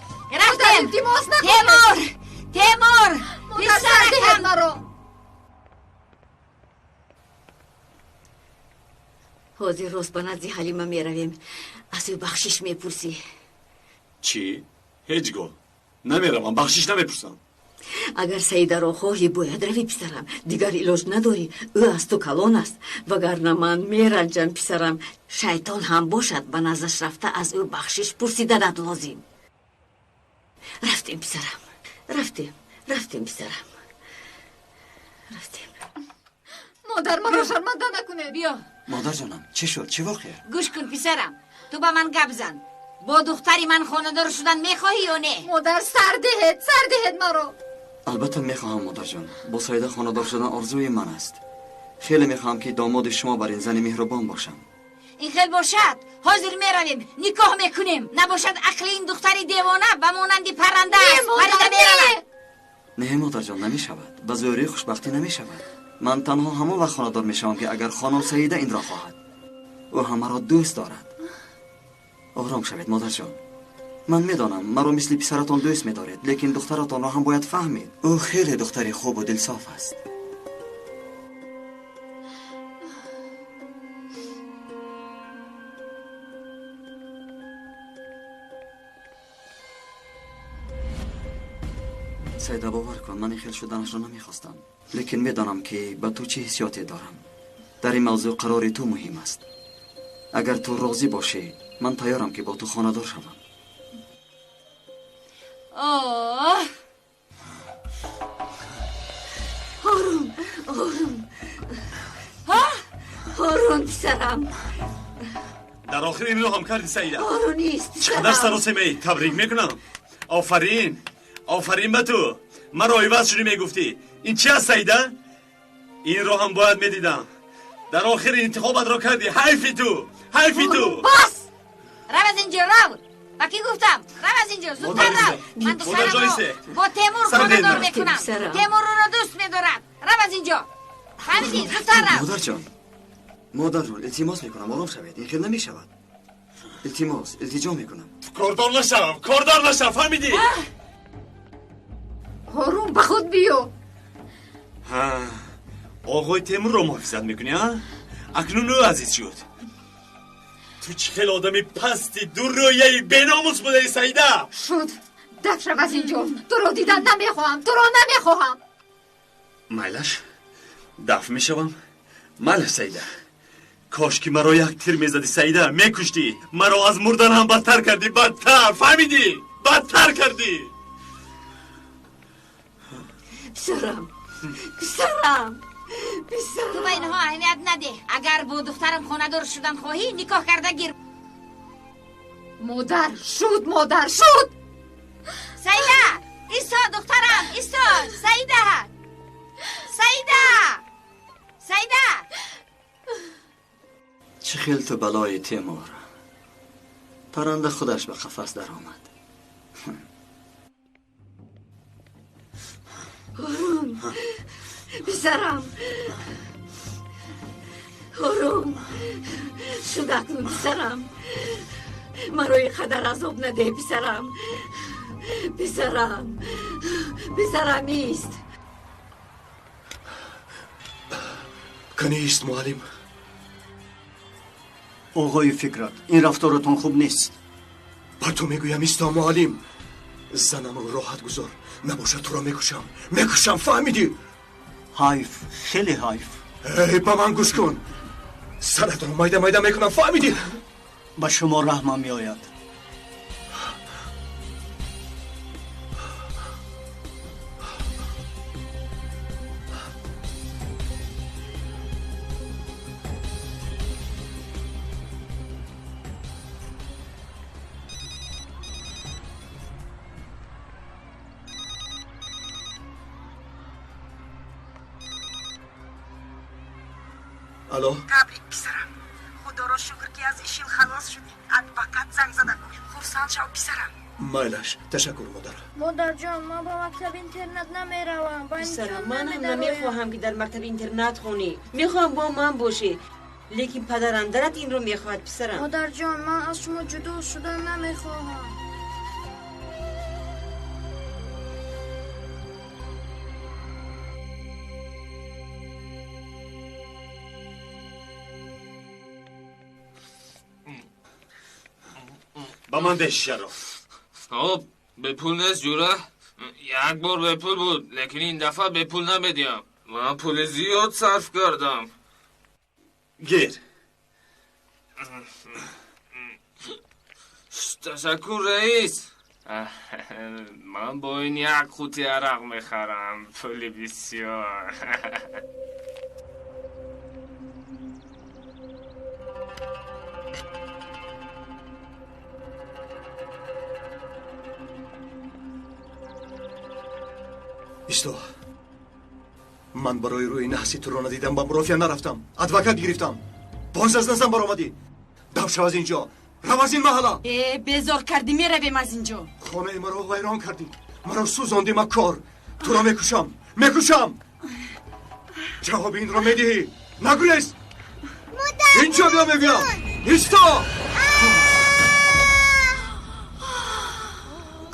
Рафтем. Модар, илтимос накунед! Темур! Темур! Модар, сар диҳед Писаракам! маро! Ҳозир рост ба назди Ҳалима меравем. Аз ӯ бахшиш мепурсӣ. Чӣ? Ҳеҷ гоҳ. Намеравам, бахшиш намепурсам. Агар Саидаро хоҳӣ, бояд равӣ, писарам. Дигар илоҷ надорӣ. Ӯ аз ту калон аст. Вагарна ман меранҷам, писарам. Шайтон ҳам бошад, ба наздаш рафта аз ӯ бахшиш пурсиданат лозим. Рафтем, писарам. Рафтем, рафтем, писарам. Рафтем. Модар, маро шарманда накунед! Биё. Модарҷонам, чӣ шуд? Чӣ воқеа? Гӯш кун, писарам. Ту ба ман гап зан. Бо духтари ман хонадор шудан мехоҳӣ ё не? Модар, сар диҳед, сар диҳед маро! Албатта мехоҳам, модарҷон. Бо Саида хонадор шудан орзуи ман аст. Хеле мехоҳам ки домоди шумо бар ин зани меҳрубон бошам. Ин хел бошад, ҳозир меравем, никоҳ мекунем. Набошад, ақли ин духтари девона ба монанди парранда аст, парида меравад. Не, модарҷон, намешавад. Ба зӯрӣ хушбахтӣ намешавад. Ман танҳо ҳамон вақт хонадор мешавам, ки агар хонум Саида инро хоҳад. Ӯ ҳам маро дӯст дорад. Ором шавед, модарҷон. Ман медонам, маро мисли писаратон дӯст медоред, лекин духтаратонро ҳам бояд фаҳмид. Ӯ хеле духтари хубу дилсоф аст. Саида, бовар кун, ман ин хел шуданашро намехостам, лекин медонам, ки ба ту чӣ ҳиссиёте дорам. Дар ин мавзӯъ қарори ту муҳим аст. Агар ту розӣ бошӣ, ман тайёрам, ки бо ту хонадор шавам. Оҳ! Ҳорун, Ҳорун, Ҳорун, писарам. Дар охир инро ҳам кардӣ, Саида. Ҳорун нест, Чӣ қадар писарам. саросемаӣ. Табрик мекунам. Офарин, офарин ба ту. Маро иваз шудӣ мегуфтӣ. Ин чи аст, Саида? Инро ҳам бояд медидам. Дар охир интихобатро кардӣ. Ҳайфи ту, ҳайфи ту. Бас! Рав аз инҷо, рав! Ба кӣ гуфтам? Рав аз инҷо, зудтар рав! Ман духтарамро бо Темур хонадор мекунам. Темур ӯро дӯст медорад. Рав аз инҷо. Фаҳмидӣ? Зудтар рав. Модарҷон, модарҷон, илтимос мекунам, ором шавед. Ин хел намешавад. Илтимос, илтиҷо мекунам. Кордор нашав, кордор нашав, фаҳмидӣ? Ҳорун, ба худ биё. Оғои Темурро муҳофизат мекунӣ, а? Акнун ӯ азиз шуд. Ту чӣ хел одами пасти, дуррӯяи, беномус будаи, Саида! Шуд, даф шав аз ин ҷо. Туро дидан намехоҳам, туро намехоҳам. Майлаш, даф мешавам. Майлаш, Саида. Кош ки маро як тир мезадӣ, Саида, мекуштӣ. Маро аз мурдан ҳам бадтар кардӣ, бадтар, фаҳмидӣ? Бадтар кардӣ. Писарам, писарам, писарам. Ту ба инҳо аҳамият надеҳ. Агар бо духтарам хонадор шудан хоҳӣ, никоҳ карда гир. Модар, шуд, модар, шуд. Саида, исто, духтарам, исто, Саида. Саида! Саида! Чӣ хел ту балои Темур. Парранда худаш ба қафас даромад. Ҳорун, писарам. Ҳорун, шуд акнун, писарам. Маро ин қадар азоб надеҳ, писарам. Писарам, писарам, ист. Кани ист, муаллим. Оғои Фикрат, ин рафторатон хуб нест. Ба ту мегӯям, исто, муаллим. Занамро роҳат гузор, набошад туро мекушам. Мекушам, фаҳмидӣ? Ҳайф, хеле ҳайф. Эй, ба ман гӯш кун. Саратро майда майда мекунам, фаҳмидӣ? Ба шумо раҳмам меояд. Алло? Табрик, писарам. Худоро шукр, ки аз ишин халос шудӣ. Адвокат занг зада гуфт. Хурсанд шав, писарам. Майлаш, ташаккур, модар. Модарҷон, ман ба мактаби интернат намеравам. Ба Писарам, ман ҳам намехоҳам, ки дар мактаби интернат хонӣ. Мехоҳам бо ман бошӣ. Лекин падарам дарат инро мехоҳад, писарам. Модарҷон, ман аз шумо ҷудо шудан намехоҳам. Ба ман деҳ шишаро. Хоб, бепул нест, ҷура. Як бор бепул буд, лекин ин дафъа бепул намедиҳам. Ман пули зиёд сарф кардам. Гир. Ташаккур, раис. Ман бо ин як қути арақ мехарам. Пули бисёр. Исто. Ман барои рӯи наҳси туро надидам ба мурофиа нарафтам. Адвокат гирифтам. Боз аз назам баромадӣ. Дав шав аз ин ҷо. Рав аз ин маҳалла. Э, безор кардӣ, меравем аз ин ҷо. Хонаи маро вайрон кардӣ. Маро сӯзондӣ, маккор. Туро мекушам. Мекушам. Ҷавоби инро медиҳӣ. Нагурез. Инҷо биё, мегӯям. Исто.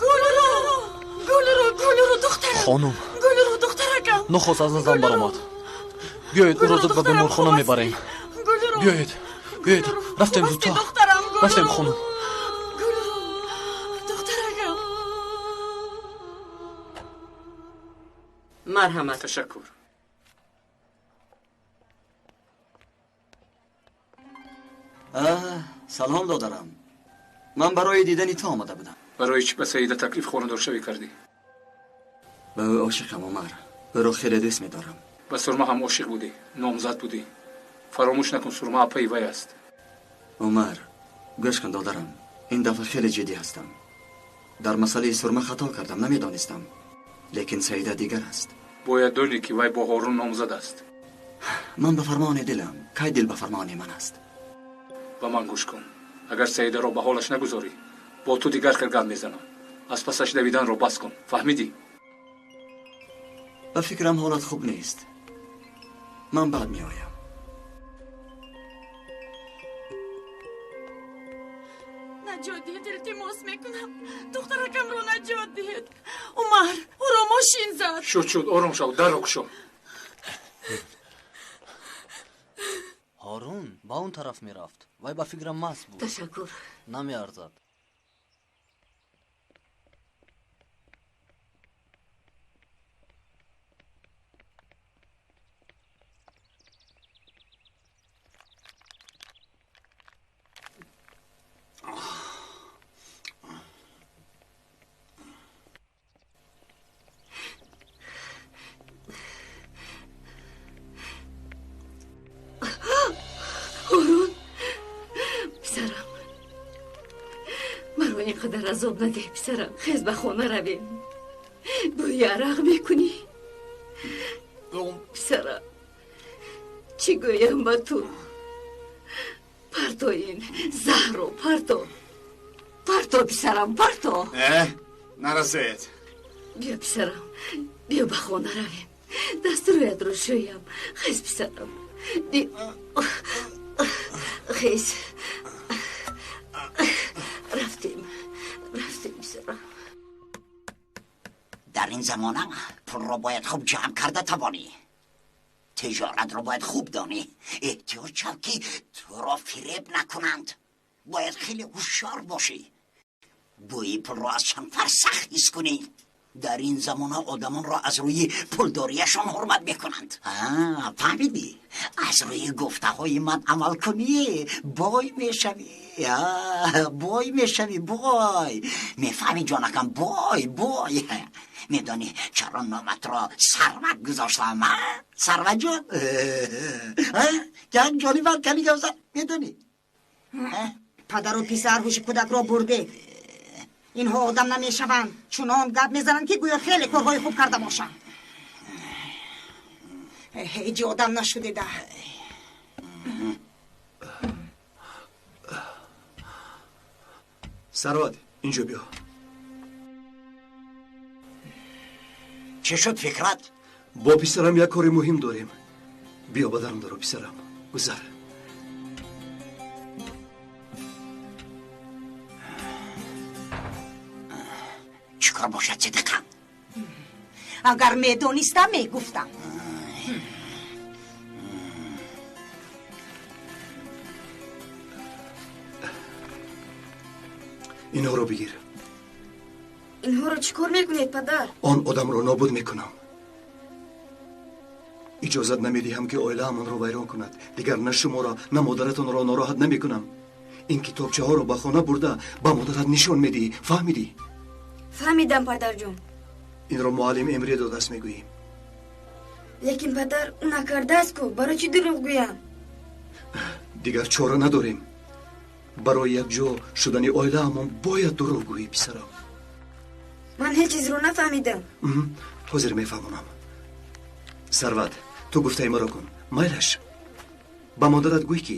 Гулру, Гулру, Гулру, духтарам. Хонум. Гулру, духтаракам. Нохост аз назам баромад. Биёед, ӯро зуд ба беморхона мебарем. Биёед, биёед, рафтем зудтар. Рафтем, хонум. Гулру, духтаракам. Марҳамат. Ташаккур. Салом, додарам. Ман барои дидани ту омада будам. Барои чӣ ба Саида таклиф хонадоршавӣ кардӣ? Ба ӯ ошиқам, Умар. Ӯро хеле дӯст медорам. Ба Сурма ҳам ошиқ будӣ, номзад будӣ. Фаромӯш накун, Сурма апаи вай аст. Умар, гӯш кун, додарам. Ин дафъа хеле ҷиддӣ ҳастам. Дар масъалаи Сурма хато кардам, намедонистам. Лекин Саида дигар аст. Бояд донӣ, ки вай бо Ҳорун номзад аст. Ман ба фармони дилам. Кай дил ба фармони ман аст? Ба ман гӯш кун. Агар Саидаро ба ҳолаш нагузорӣ, бо ту дигар хел гап мезанам. Аз пасаш давиданро бас кун. Фаҳмидӣ? Ба фикрам, ҳолат хуб нест. Ман баъд меоям. Наҷот диҳед, илтимос мекунам. Духтаракамро наҷот диҳед. Умар, ӯро мошин зад. Шуд, шуд, ором шав, дарро кушо. Ҳорун ба он тараф мерафт. Вай ба фикрам маст буд. Ташаккур. Намеарзад. Ҳорун, писарам, маро ин қадар азоб надеҳ, писарам. Хез, ба хона равем. Бӯи арақ мекунӣ. Писарам, чӣ гӯям ба ту? Парто ин заҳрро, парто, парто, писарам, парто. Нарасед. Биё, писарам, биё, ба хона равем. Дасту рӯятро шӯям. Хез, писарам, хез. Рафтем, рафтем, писарам. Дар ин замона пулро бояд хуб ҷамъ карда тавонӣ. Тиҷоратро бояд хуб донӣ. Эҳтиёт шав, ки туро фиреб накунанд. Бояд хеле ҳушёр бошӣ. Бӯи пулро аз чанд фарсах ҳис кунӣ. Дар ин замона одамонро аз рӯи пулдориашон ҳурмат мекунанд. Фаҳмидӣ? Аз рӯи гуфтаҳои ман амал кунӣ, бой мешавӣ. Бой мешавӣ, бой. Мефаҳмӣ, ҷонакам, бой, бой. Медонӣ чаро номатро Сарват гузоштам? Сарватҷон, ҷони ман, кани гавза, медонӣ? Падару писар ҳуши кӯдакро бурдед. Инҳо одам намешаванд. Чунон гап мезананд, ки гӯё хеле корҳои хуб карда бошанд. Ҳеҷ одам нашудеда. Сарват, инҷо биё. Чӣ шуд, Фикрат? Бо писарам як кори муҳим дорем. Биё ба дарун даро, писарам. Гузар. Чӣ кор бошад, Сидиқа? Агар медонистам, мегуфтам. Инҳоро бигир. Инҳоро чӣ кор мекунед, падар? Он одамро нобуд мекунам. Иҷозат намедиҳам, ки оилаамонро вайрон кунад. Дигар на шуморо, на модаратонро нороҳат намекунам. Ин китобчаҳоро ба хона бурда ба модарат нишон медиҳӣ. Фаҳмидӣ? Фаҳмидам, падарҷон. Инро муаллим Эмре додааст, мегӯӣ. Лекин, падар, ӯ накардааст ку, барои чӣ дурӯғ гӯям? Дигар чора надорем. Барои якҷо шудани оилаамон бояд дурӯғ гӯӣ, писарам. Ман ҳеҷ чизро нафаҳмидам. Ҳозир мефаҳмонам. Сарват, ту гуфтаи маро кун. Майлаш, ба модарат гӯй, ки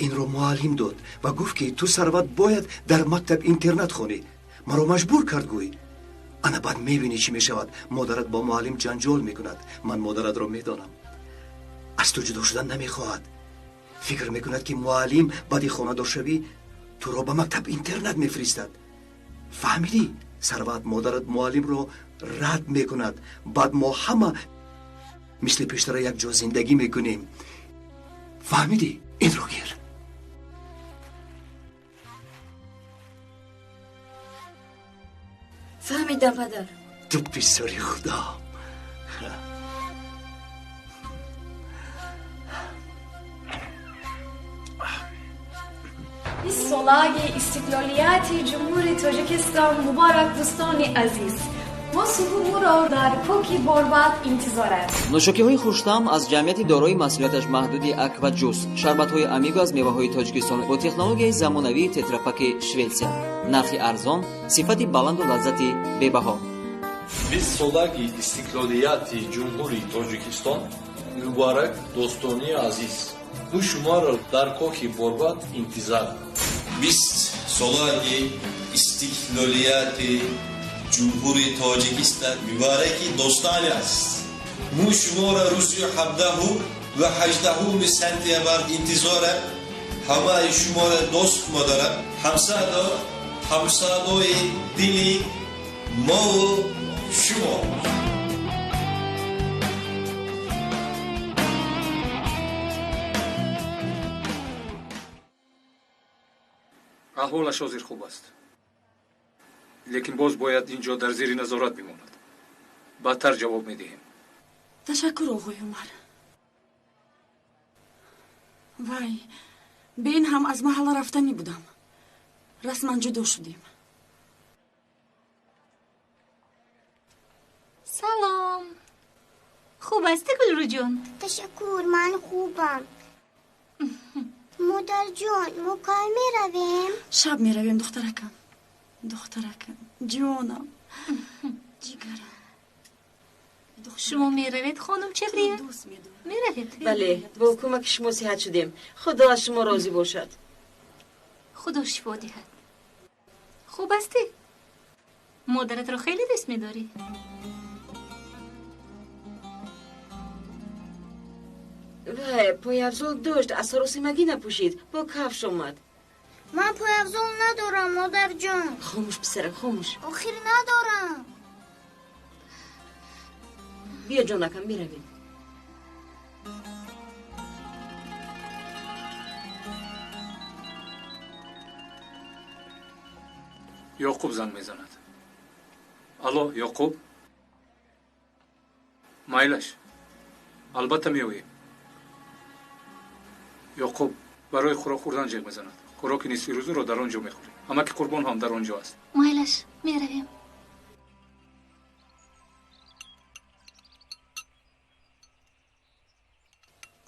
инро муаллим дод ва гуфт, ки ту, Сарват, бояд дар мактаб интернат хонӣ. Маро маҷбур кард, гӯй. Ана баъд мебинӣ, чӣ мешавад. Модарат бо муаллим ҷанҷол мекунад. Ман модаратро медонам. Аз ту ҷудо шудан намехоҳад. Фикр мекунад, ки муаллим баъди хонадоршавӣ туро ба мактаб интернат мефиристад. Фаҳмидӣ, Сарват? Модарат муаллимро рад мекунад. Баъд мо ҳама мисли пештара якҷо зиндагӣ мекунем. Фаҳмидӣ? Инро гир. Фаҳмидам, падар. Ту писари худо. Бистсолаги истиқлолияти Ҷумҳури Тоҷикистон муборак, дӯстони азиз! Мо суҳубуро дар Кӯки Борбад интизор аст. Нӯшокиҳои хуштаъм аз ҷамъияти дорои масъулияташ маҳдуди Акваҷус, шарбатҳои Амиго аз меваҳои Тоҷикистон бо технологияи замонавии тетрапаки Шветсия. Нархи арзон, сифати баланду лаззати бебаҳо. Бистсолаги истиқлолияти Ҷумҳури Тоҷикистон муборак, дӯстони азиз! Мо шуморо дар Кохи Борбад интизор. Бистсолаги истиқлолияти Ҷумҳури Тоҷикистон мубораки, дӯстони азиз! Мо шуморо рӯзи 17 Ва 18 сентябр интизорам. Ҳамаи шуморо дӯст медорам. Ҳамсадо, ҳамсадои дили мову шумо. Аҳволаш ҳозир хуб аст, лекин боз бояд ин ҷо дар зери назорат бимонад. Баъдтар ҷавоб медиҳем. Ташаккур, оғои Умар. Вай, бе ин ҳам аз маҳалла рафтанӣ будам. Расман ҷудо шудем. Салом. Хуб ҳастӣ, Гулрӯҷон? Ташаккур, ман хубам. Модарҷон, мо кай меравем? Шаб меравем, духтаракам. Духтаракам, ҷонам, ҷигарам. Шумо меравед, хонум Чабрия? Меравед? Бале, бо кӯмаки шумо сиҳат шудем. Худо аз шумо розӣ бошад. Худо шифо диҳад. Хуб ҳастӣ? Модаратро хеле дӯст медорӣ? Вай, пойафзол дошт, аз саросимагӣ напӯшид, бо кафш омад. Ман пойафзол надорам, модарҷон. Хомӯш, писарам, хомӯш. Охир надорам. Биё, ҷонакам, меравем. Ёқуб занг мезанад. Алло, Ёқуб? Майлаш, албатта меоем. Ёқуб барои хӯрок хӯрдан ҷеғ мезанад. Хӯроки нисфи рӯзуро дар он ҷо мехӯрем. Амаки Қурбон ҳам дар он ҷо аст. Майлаш, меравем.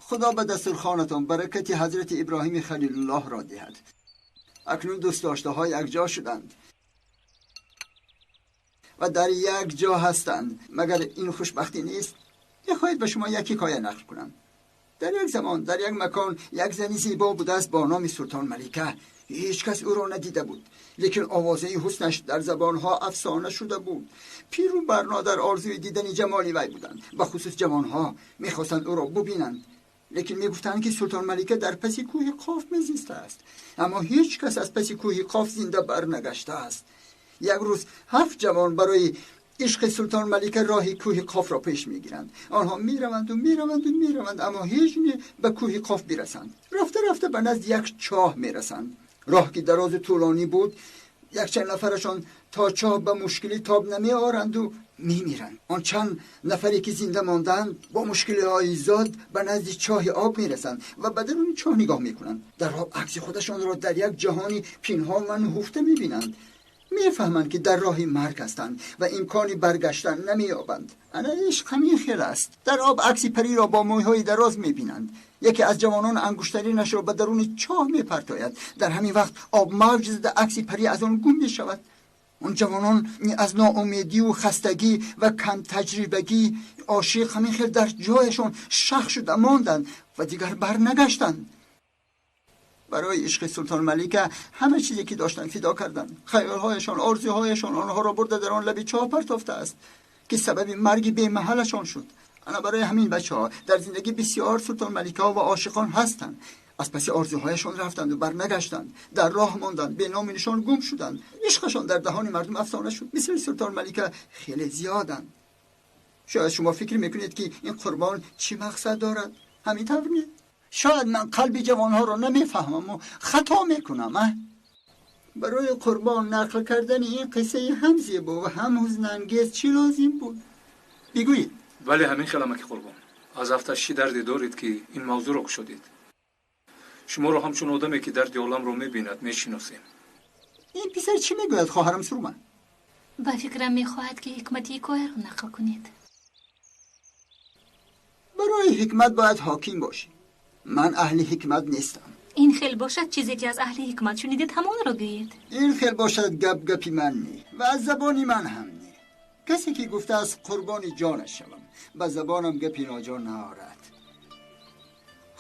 Худо ба дастурхонатон баракати ҳазрати Иброҳими Халилуллоҳро диҳад. Акнун дӯстдоштаҳо якҷо шуданд ва дар як ҷо ҳастанд. Магар ин хушбахтӣ нест? Мехоҳед ба шумо як ҳикоя нақл кунам. Дар як замон, дар як макон, як зани зебо будааст бо номи Султон Малика. Ҳеҷ кас ӯро надида буд, лекин овозаи ҳуснаш дар забонҳо афсона шуда буд. Пиру барно дар орзуи дидани ҷамоли вай буданд. Ба хусус ҷавонҳо мехостанд ӯро бубинанд, лекин мегуфтанд ки Султон Малика дар паси кӯҳи Қоф мезистааст. Аммо ҳеҷ кас аз паси кӯҳи Қоф зинда барнагаштааст. Як рӯз 7 ҷавон барои ишқи Султон Малика роҳи кӯҳи Қофро пеш мегиранд. Онҳо мераванду мераванду мераванд, аммо ҳеҷ не ба кӯҳи Қоф бирасанд. Рафта рафта ба назди як чоҳ мерасанд. Роҳ ки дарозу тӯлонӣ буд, якчанд нафарашон то чоҳ ба мушкилӣ тоб намеоранду мемиранд. Он чанд нафаре ки зинда монданд бо мушкилиҳои зиёд ба назди чоҳи об мерасанд ва ба даруни чоҳ нигоҳ мекунанд. Дар об акси худашонро дар як ҷаҳони пинҳон ва нуҳуфта мебинанд. Мефаҳманд ки дар роҳи марг ҳастанд ва имкони баргаштан намеёбанд. Ана ишқ ҳамин хел аст. Дар об акси париро бо мӯйҳои дароз мебинанд. Яке аз ҷавонон ангуштаринашро ба даруни чоҳ мепартояд. Дар ҳамин вақт об мавҷ зада акси парӣ аз он гум мешавад. Он ҷавонон аз ноумедию хастагӣ ва камтаҷрибагӣ ошиқ ҳамин хел дар ҷояшон шах шуда монданд ва дигар барнагаштанд. Барои ишқи Султон Малика ҳама чизе ки доштанд фидо карданд. Хаёлҳояшон, орзуҳояшон онҳоро бурда дар он лаби чоҳ партофтааст ки сабаби марги бемаҳалашон шуд. Ана барои ҳамин бачаҳо дар зиндагӣ бисёр Султон Маликаҳо ва ошиқон ҳастанд. Аз паси орзуҳояшон рафтанду барнагаштанд, дар роҳ монданд, бе ному нишон гум шуданд. Ишқашон дар даҳони мардум афсона шуд. Мисли Султон Малика хеле зиёданд. Шояд шумо фикр мекунед ки ин қурбон чӣ мақсад дорад? Ҳамин тавр не? Шояд ман қалби ҷавонҳоро намефаҳмаму хато мекунам. Барои қурбон нақл кардани ин қиссаи ҳам зебо ва ҳам ҳузнангез чӣ лозим буд? Бигӯед. Бале, ҳамин хел, амаки Қурбон. Аз афташ чӣ дарде доред ки ин мавзӯъро кушодед? Шуморо ҳамчун одаме ки дарди оламро мебинад мешиносем. Ин писар чӣ мегӯяд, хоҳарам Сурума? Ба фикрам мехоҳад ки ҳикмати ҳикояро нақл кунед. Барои ҳикмат бояд ҳоким бошӣ. Ман аҳли ҳикмат нестам. Ин хел бошад, чизе ки аз аҳли ҳикмат шунидед ҳамонро гӯед. Ин хел бошад, гап гапи ман не ва аз забони ман ҳам не. Касе ки гуфтааст қурбони ҷонаш шавам, ба забонам гапи ноҷо наорад.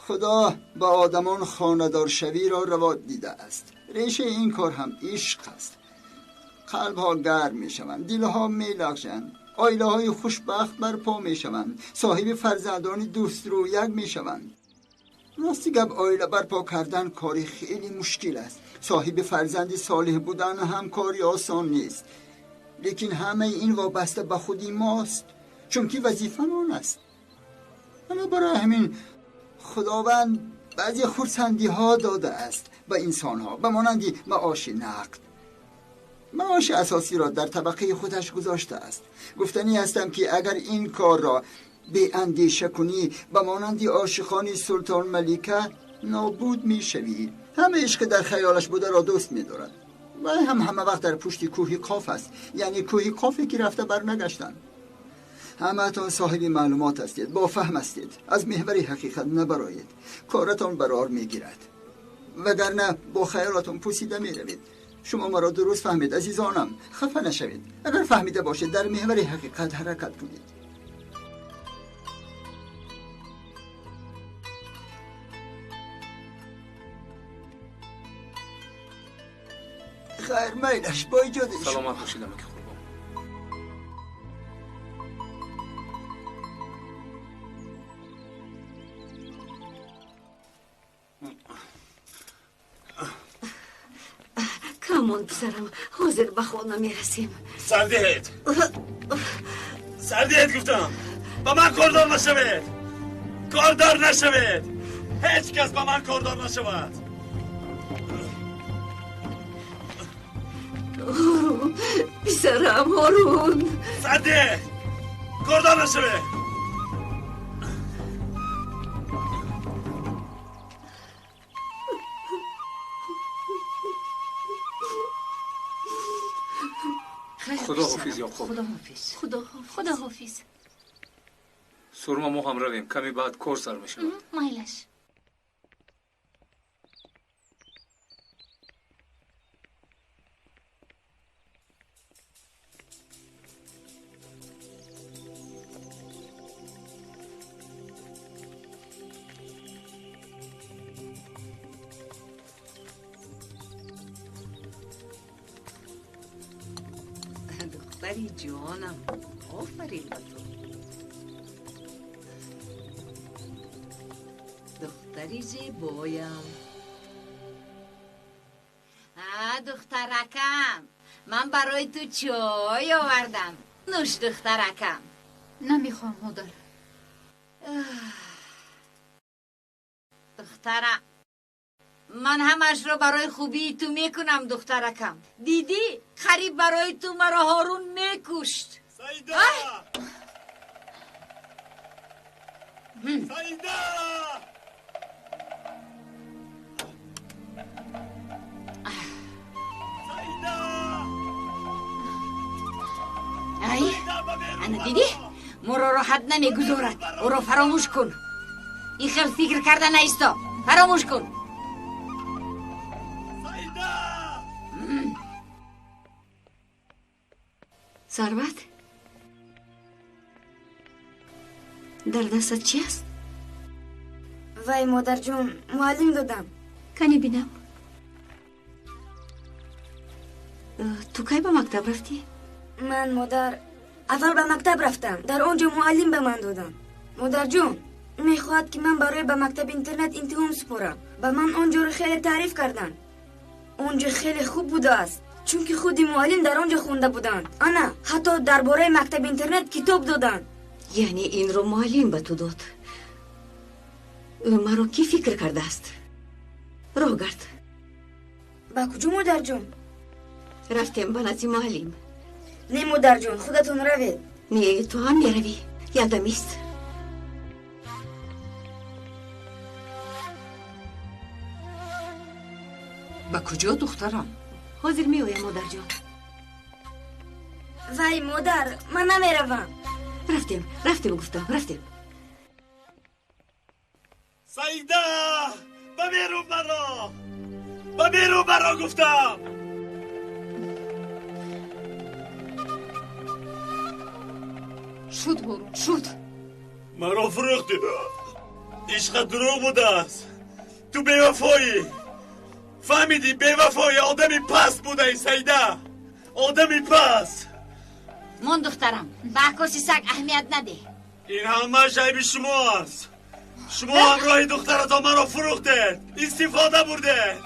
Худо ба одамон хонадоршавиро раво дидааст. Решаи ин кор ҳам ишқ аст. Қалбҳо гарм мешаванд, дилҳо мелағжанд. Оилаҳои хушбахт барпо мешаванд, соҳиби фарзандони дӯстрӯяк мешаванд. Рости гап, оила барпо кардан кори хеле мушкил аст. Соҳиби фарзанди солеҳ будан ҳам кори осон нест. Лекин ҳамаи ин вобаста ба худи мост, чунки вазифамон аст. Ана барои ҳамин Худованд баъзе хурсандиҳо додааст ба инсонҳо, ба монанди маоши нақд. Маоши асосиро дар табақаи худаш гузоштааст. Гуфтанӣ ҳастам, ки агар ин корро беандеша кунӣ, ба монанди ошиқони Султон Малика нобуд мешавӣ. Ҳама ишқи дар хаёлаш бударо дӯст медорад. Вай ҳам ҳама вақт дар пушти кӯҳи Қоф аст, яъне кӯҳи Қофе ки рафта барнагаштанд. Ҳамаатон соҳиби маълумот ҳастед, бо фаҳм ҳастед. Аз меҳвари ҳақиқат набароед, коратон барор мегирад. Вагарна бо хаёлатон пусида меравед. Шумо маро дуруст фаҳмед, азизонам, хафа нашавед. Агар фаҳмида бошед, дар меҳвари ҳақиқат ҳаракат кунед. Хайр, майлаш, бо иҷозаи шумо. Саломат бошед, амаки Қурбон. Камон, писарам, ҳозир ба хона мерасем. Сар диҳед, сар диҳед, гуфтам. Ба ман кордор нашавед, кордор нашавед, ҳеҷ кас ба ман кордор нашавад. Ҳорун, писарам, Ҳорун. Сар диҳед, кордор нашавед. Худо ҳофиз, Ёқуб. Худоҳофиз. Худоҳофиз. Сурма, мо ҳам равем, каме баъд кор сар мешавад. Майлаш. Духтари ҷонам, офарин ба ту. Духтари зебоям. А, духтаракам, ман барои ту чой овардам. Нӯш, духтаракам. Намехоҳам, модар. Духтара, ман ҳамашро барои хубии ту мекунам, духтаракам. Дидӣ, қариб барои ту маро Ҳорун мекушт. Саида! Саида! Саида! Ай, ана дидӣ? Моро роҳат намегузорад. Ӯро фаромӯш кун. Ин хел фикр карда наисто. Фаромӯш кун. Сарват, дар дастат чи аст? Вай, модарҷон, муаллим додам. Кани бинам. Ту кай ба мактаб рафтӣ? Ман, модар, аввал ба мактаб рафтам. Дар он ҷо муаллим ба ман додам. Модарҷон, мехоҳад, ки ман барои ба мактаби интернат имтиҳон супорам. Ба ман он ҷоро хеле таъриф карданд. Он ҷо хеле хуб будааст, чунки худи муаллим дар он ҷо хонда буданд. Ана, ҳатто дар бораи мактаби интернет китоб доданд. Яъне инро муаллим ба ту дод? Ӯ маро кӣ фикр кардааст? Роҳ гард. Ба куҷо, модарҷон? Рафтем ба назди муаллим. Не, модарҷон, худатон равед. Не, ту ҳам меравӣ. Якдамист. Ба куҷо, духтарам? Ҳозир меоям, модарҷон. Вай, модар, ман намеравам. Рафтем, рафтем, гуфтам, рафтем. Саида! Ба берун маро! Ба берун маро, гуфтам! Шуд, Ҳорун, шуд. Маро фурӯхтӣ. Ишқат дурӯғ будааст. Ту бевафоӣ. Фаҳмидӣ, бевафоӣ, одами паст будаӣ, Саида. Одами паст. Мон духтарам, ба акоси саг аҳамият надеҳ. Ин ҳамааш айби шумо аст. Шумо ҳамроҳи духтаратон маро фурӯхтед, истифода бурдед.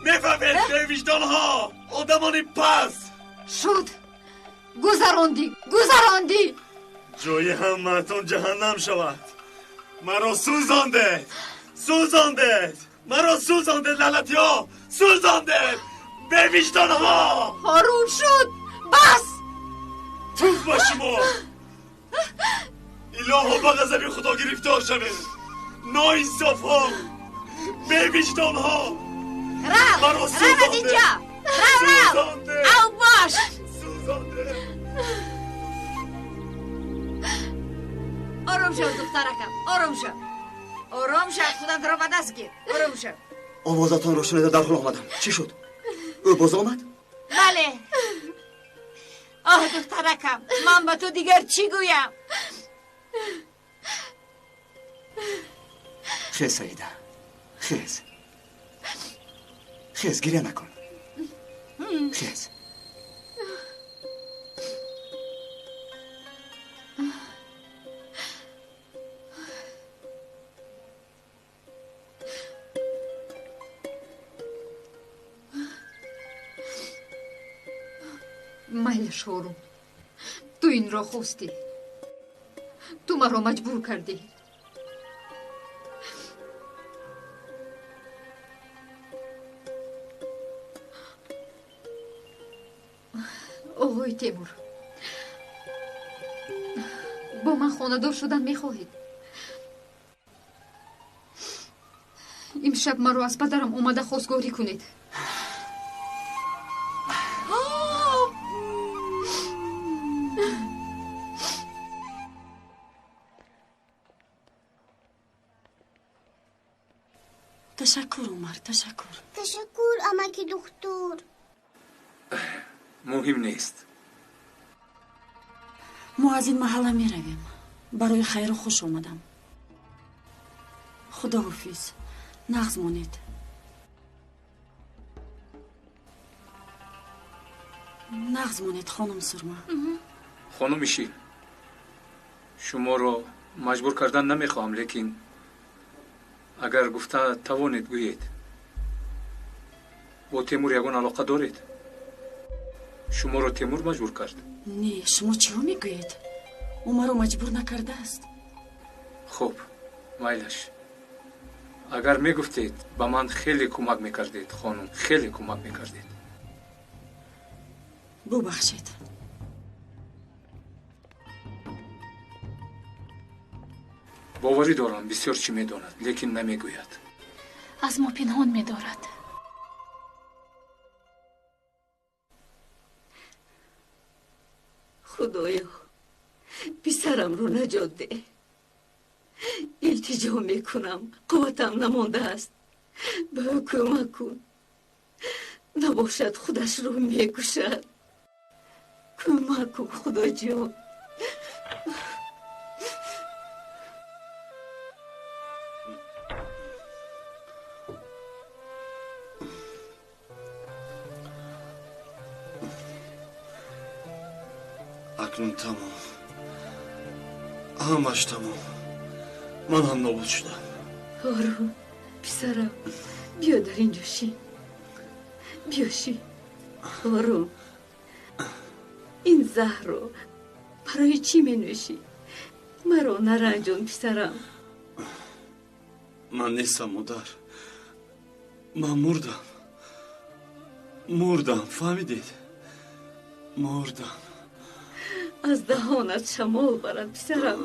Мефаҳмед, бевиҷдонҳо, одамони паст. Шуд, гузарондӣ, гузарондӣ. Ҷои ҳамаатон ҷаҳаннам шавад. Маро сӯзондед, сӯзондед, маро сӯзондед, лаънатиҳо, сӯзондед, бевиҷдонҳо. Ҳорун, шуд, бас. Туф ба шумо. Илоҳо, ба ғазаби Худо гирифтор шавед. Ноинсофҳо, бевиҷдонҳо. Рав, маро рав аз инҷо, рав, рав, ав бош. Ором шав, духтаракам, ором шав, ором шав, худатро ба даст гир, ором шав. Овозатонро шунида дарҳол омадам. Чӣ шуд? Ӯ боз омад? Бале. Оҳ, духтаракам, ман ба ту дигар чӣ гӯям? Хез, Саида, хез, хез, гиря накун, хез. Майлаш, Ҳорун, ту инро хостӣ, ту маро маҷбур кардӣ. Оғои Темур, бо ман хонадор шудан мехоҳед? Имшаб маро аз падарам омада хостгорӣ кунед. Ташаккур, Умар, ташаккур. Ташаккур, амаки духтур. Муҳим нест. Мо аз ин маҳалла меравем. Барои хайру хуш омадам. Худоҳофиз, нағз монед. Нағз монед, хонум Сурма. Хонуми Шил, шуморо маҷбур кардан намехоҳам, лекин агар гуфта тавонед, гӯед. Бо Темур ягон алоқа доред? Шуморо Темур маҷбур кард? Не, шумо чиҳо мегӯед? Ӯ маро маҷбур накардааст. Хуб, майлаш. Агар мегуфтед, ба ман хеле кӯмак мекардед, хонум, хеле кӯмак мекардед. Бубахшед. Боварӣ дорам, бисёр чӣ медонад, лекин намегӯяд. Аз мо пинҳон медорад. Худоё, писарамро наҷот деҳ. Илтиҷо мекунам, қувватам намондааст. Ба ӯ кӯмак кун. Набошад, худашро мекушад. Кӯмак кун, Худоҷон. Акнун тамом, ҳамаш тамом. Ман ҳам нобуд шудам. Ҳорун, писарам, биё дар ин ҷо шин, биё шин. Ҳорун, ин заҳрро барои чӣ менӯшӣ? Маро наранҷон, писарам. Ман нестам, модар. Ман мурдам, мурдам, фаҳмидед? Мурдам. Аз даҳонат шамол барад, писарам.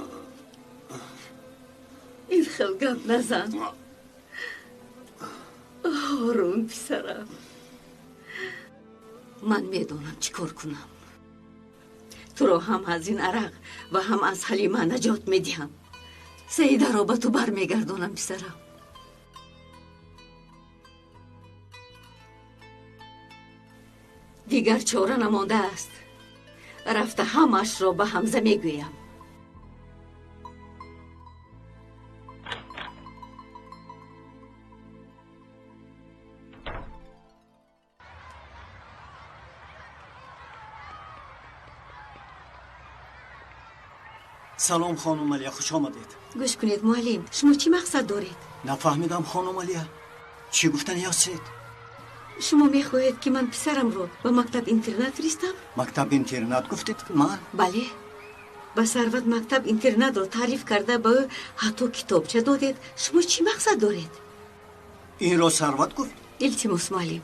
Ин хел гап назан. Ҳорун, писарам, ман медонам чӣ кор кунам. Туро ҳам аз ин арақ ва ҳам аз Ҳалима наҷот медиҳам. Саидаро ба ту бармегардонам, писарам. Дигар чора намондааст. Рафта ҳамаашро ба Ҳамза мегӯям. Салом, хонум Алия, хуш омадед. Гӯш кунед, муаллим, шумо чӣ мақсад доред? Нафаҳмидам, хонум Алия, чӣ гуфтани ҳастед? Шумо мехоҳед, ки ман писарамро ба мактаб интернат фиристам? Мактаб интернат гуфтед ман? Бале. Ба Сарват мактаб интернатро таъриф карда ба ӯ ҳатто китобча додед. Шумо чӣ мақсад доред? Инро Сарват гуфт? Илтимос, муаллим,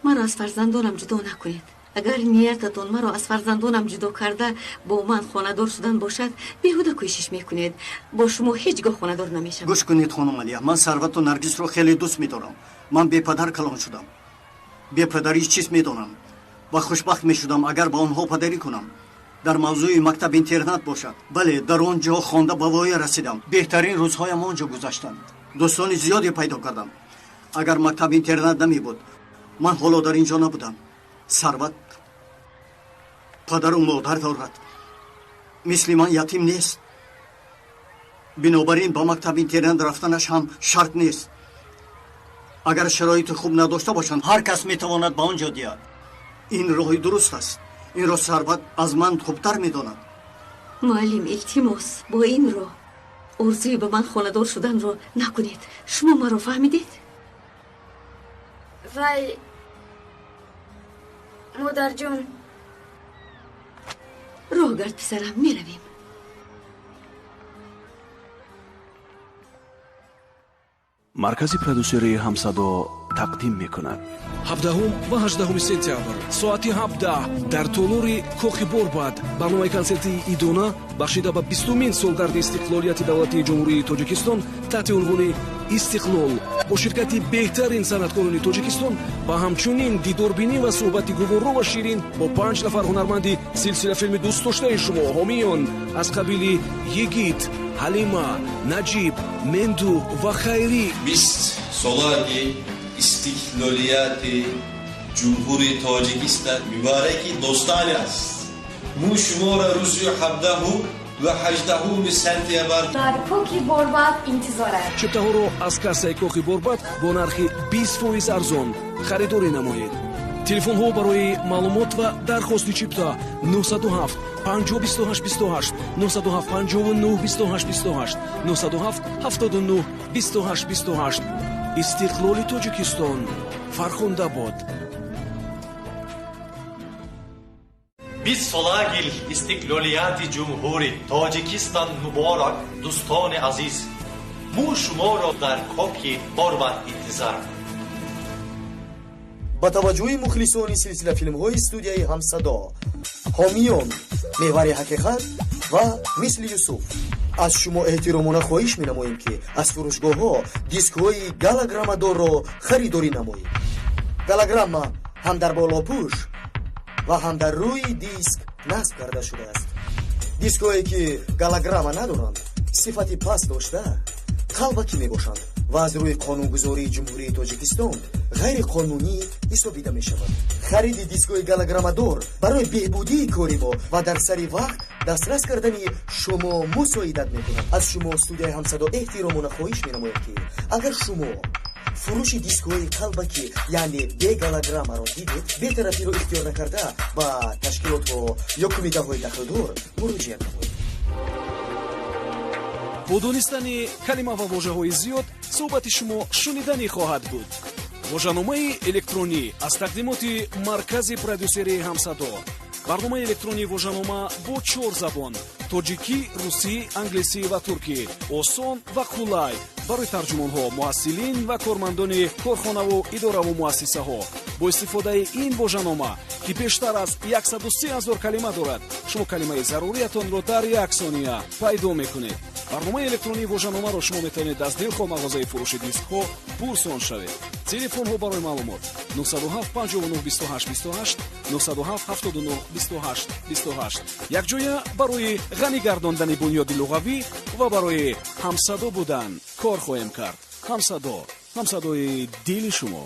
маро аз фарзандонам ҷудо накунед. Агар ниятатон маро аз фарзандонам ҷудо карда бо ман хонадор шудан бошад, беҳуда кӯшиш мекунед. Бо шумо ҳеҷ гоҳ хонадор намешавам. Гӯш кунед, хонум Алия, ман Сарвату Наргисро хеле дӯст медорам. Ман бепадар калон шудам. Бепадарӣ чиз медонам ва хушбахт мешудам, агар ба онҳо падарӣ кунам. Дар мавзӯи мактаб интернат бошад. Бале, дар он ҷо хонда ба воя расидам. Беҳтарин рӯзҳоям он ҷо гузаштанд. Дӯстони зиёде пайдо кардам. Агар мактаб интернат намебуд, ман ҳоло дар ин ҷо набудам. Сарват падару модар дорад. Мисли ман ятим нест. Бинобар ин ба мактаб интернат рафтанаш ҳам шарт нест. Агар шароити хуб надошта бошанд, ҳар кас метавонад ба он ҷо диҳад. Ин роҳи дуруст аст. Инро Сарват аз ман хубтар медонад. Муаллим, илтимос, бо ин роҳ орзуи ба ман хонадор шуданро накунед. Шумо маро фаҳмидед? Вай, модарҷон. Роҳ гард, писарам, меравем. Маркази продюсерии Ҳамсадо тақдим мекунад. 17 ва 18 сентябр соати 17 дар толори Кохи Борбад барномаи консертии идона бахшида ба 20-умин солгарди истиқлолияти давлатии Ҷумҳурии Тоҷикистон таҳти унвони Истиқлол бо ширкати беҳтарин санъаткорони Тоҷикистон ва ҳамчунин дидорбинӣ ва суҳбати гуворо ва ширин бо 5 нафар ҳунарманди силсилафилми дӯстдоштаи шумо, ҳомиён аз қабили Йигит, Ҳалима, Наҷиб, Менду ва Хайрӣ. 20 солаги истиқлолияти Ҷумҳурии Тоҷикистон мубораки дӯстони аст. Мо шуморо рӯзи 17 ва 18 сентябр дар Кохи Борбад интизорем. Чиптаҳоро аз кассаи Кохи Борбад бо нархи 20% арзон харидорӣ намоед. Телефонҳо барои маълумот ва дархости чипта 907 50 28 28, 907 59 28 28, 907 79 28 28. Истиқлоли Тоҷикистон фархунда бод. 20 солаги истиқлолияти Ҷумҳурии Тоҷикистон муборак, дӯстони азиз. Мо шуморо дар Кохи Борбад интизор. Ба таваҷҷӯҳи мухлисони силсилафилмҳои студияи Ҳамсадо, ҳомиён Меҳвари ҳақиқат ва Мисли Юсуф, аз шумо эҳтиромона хоҳиш менамоем, ки аз фурӯшгоҳҳо дискҳои галограммадорро харидорӣ намоед. Галограмма ҳам дар болопӯш ва ҳам дар рӯи диск насб карда шудааст. Дискҳое ки галограмма надоранд, сифати паст дошта, қалбакӣ мебошанд ва аз рӯи қонунгузории Ҷумҳурии Тоҷикистон ғайриқонунӣ ҳисобида мешаванд. Хариди дискҳои галограммадор барои беҳбудии кори мо ва дар сари вақт дастрас кардани шумо мусоидат мекунад. Аз шумо студияи Ҳамсадо эҳтиромона хоҳиш менамояд, ки агар шумо фурӯши дискҳои қалбакӣ, яъне бегалограммаро дидед, бетарафиро ихтиёр накарда ба ташкилотҳо ё кумитаҳои дахлдор муроҷиат намоед. Бо донистани калима ва вожаҳои зиёд суҳбати шумо шуниданӣ хоҳад буд. Вожаномаи электронӣ аз тақдимоти Маркази продюсерии Ҳамсадо. Барномаи электронии вожанома бо 4 забон: тоҷикӣ, русӣ, англисӣ ва туркӣ. Осон ва қулай барои тарҷумонҳо, муҳассилин ва кормандони корхонаву идораву муассисаҳо. Бо истифодаи ин вожанома, ки бештар аз 103 000 калима дорад, шумо калимаи заруриятонро дар як сония пайдо мекунед. Барномаи электронии вожаномаро шумо метавонед аз дилхоҳ мағозаи фурӯши дискҳо пурсон шавед. Телефонҳо барои маълумот 907 59 28 28, 907 79 28 28. Якҷоя барои ғанӣ гардондани бунёди луғавӣ ва барои ҳамсадо будан кор хоҳем кард. Ҳамсадо, ҳамсадои дили шумо.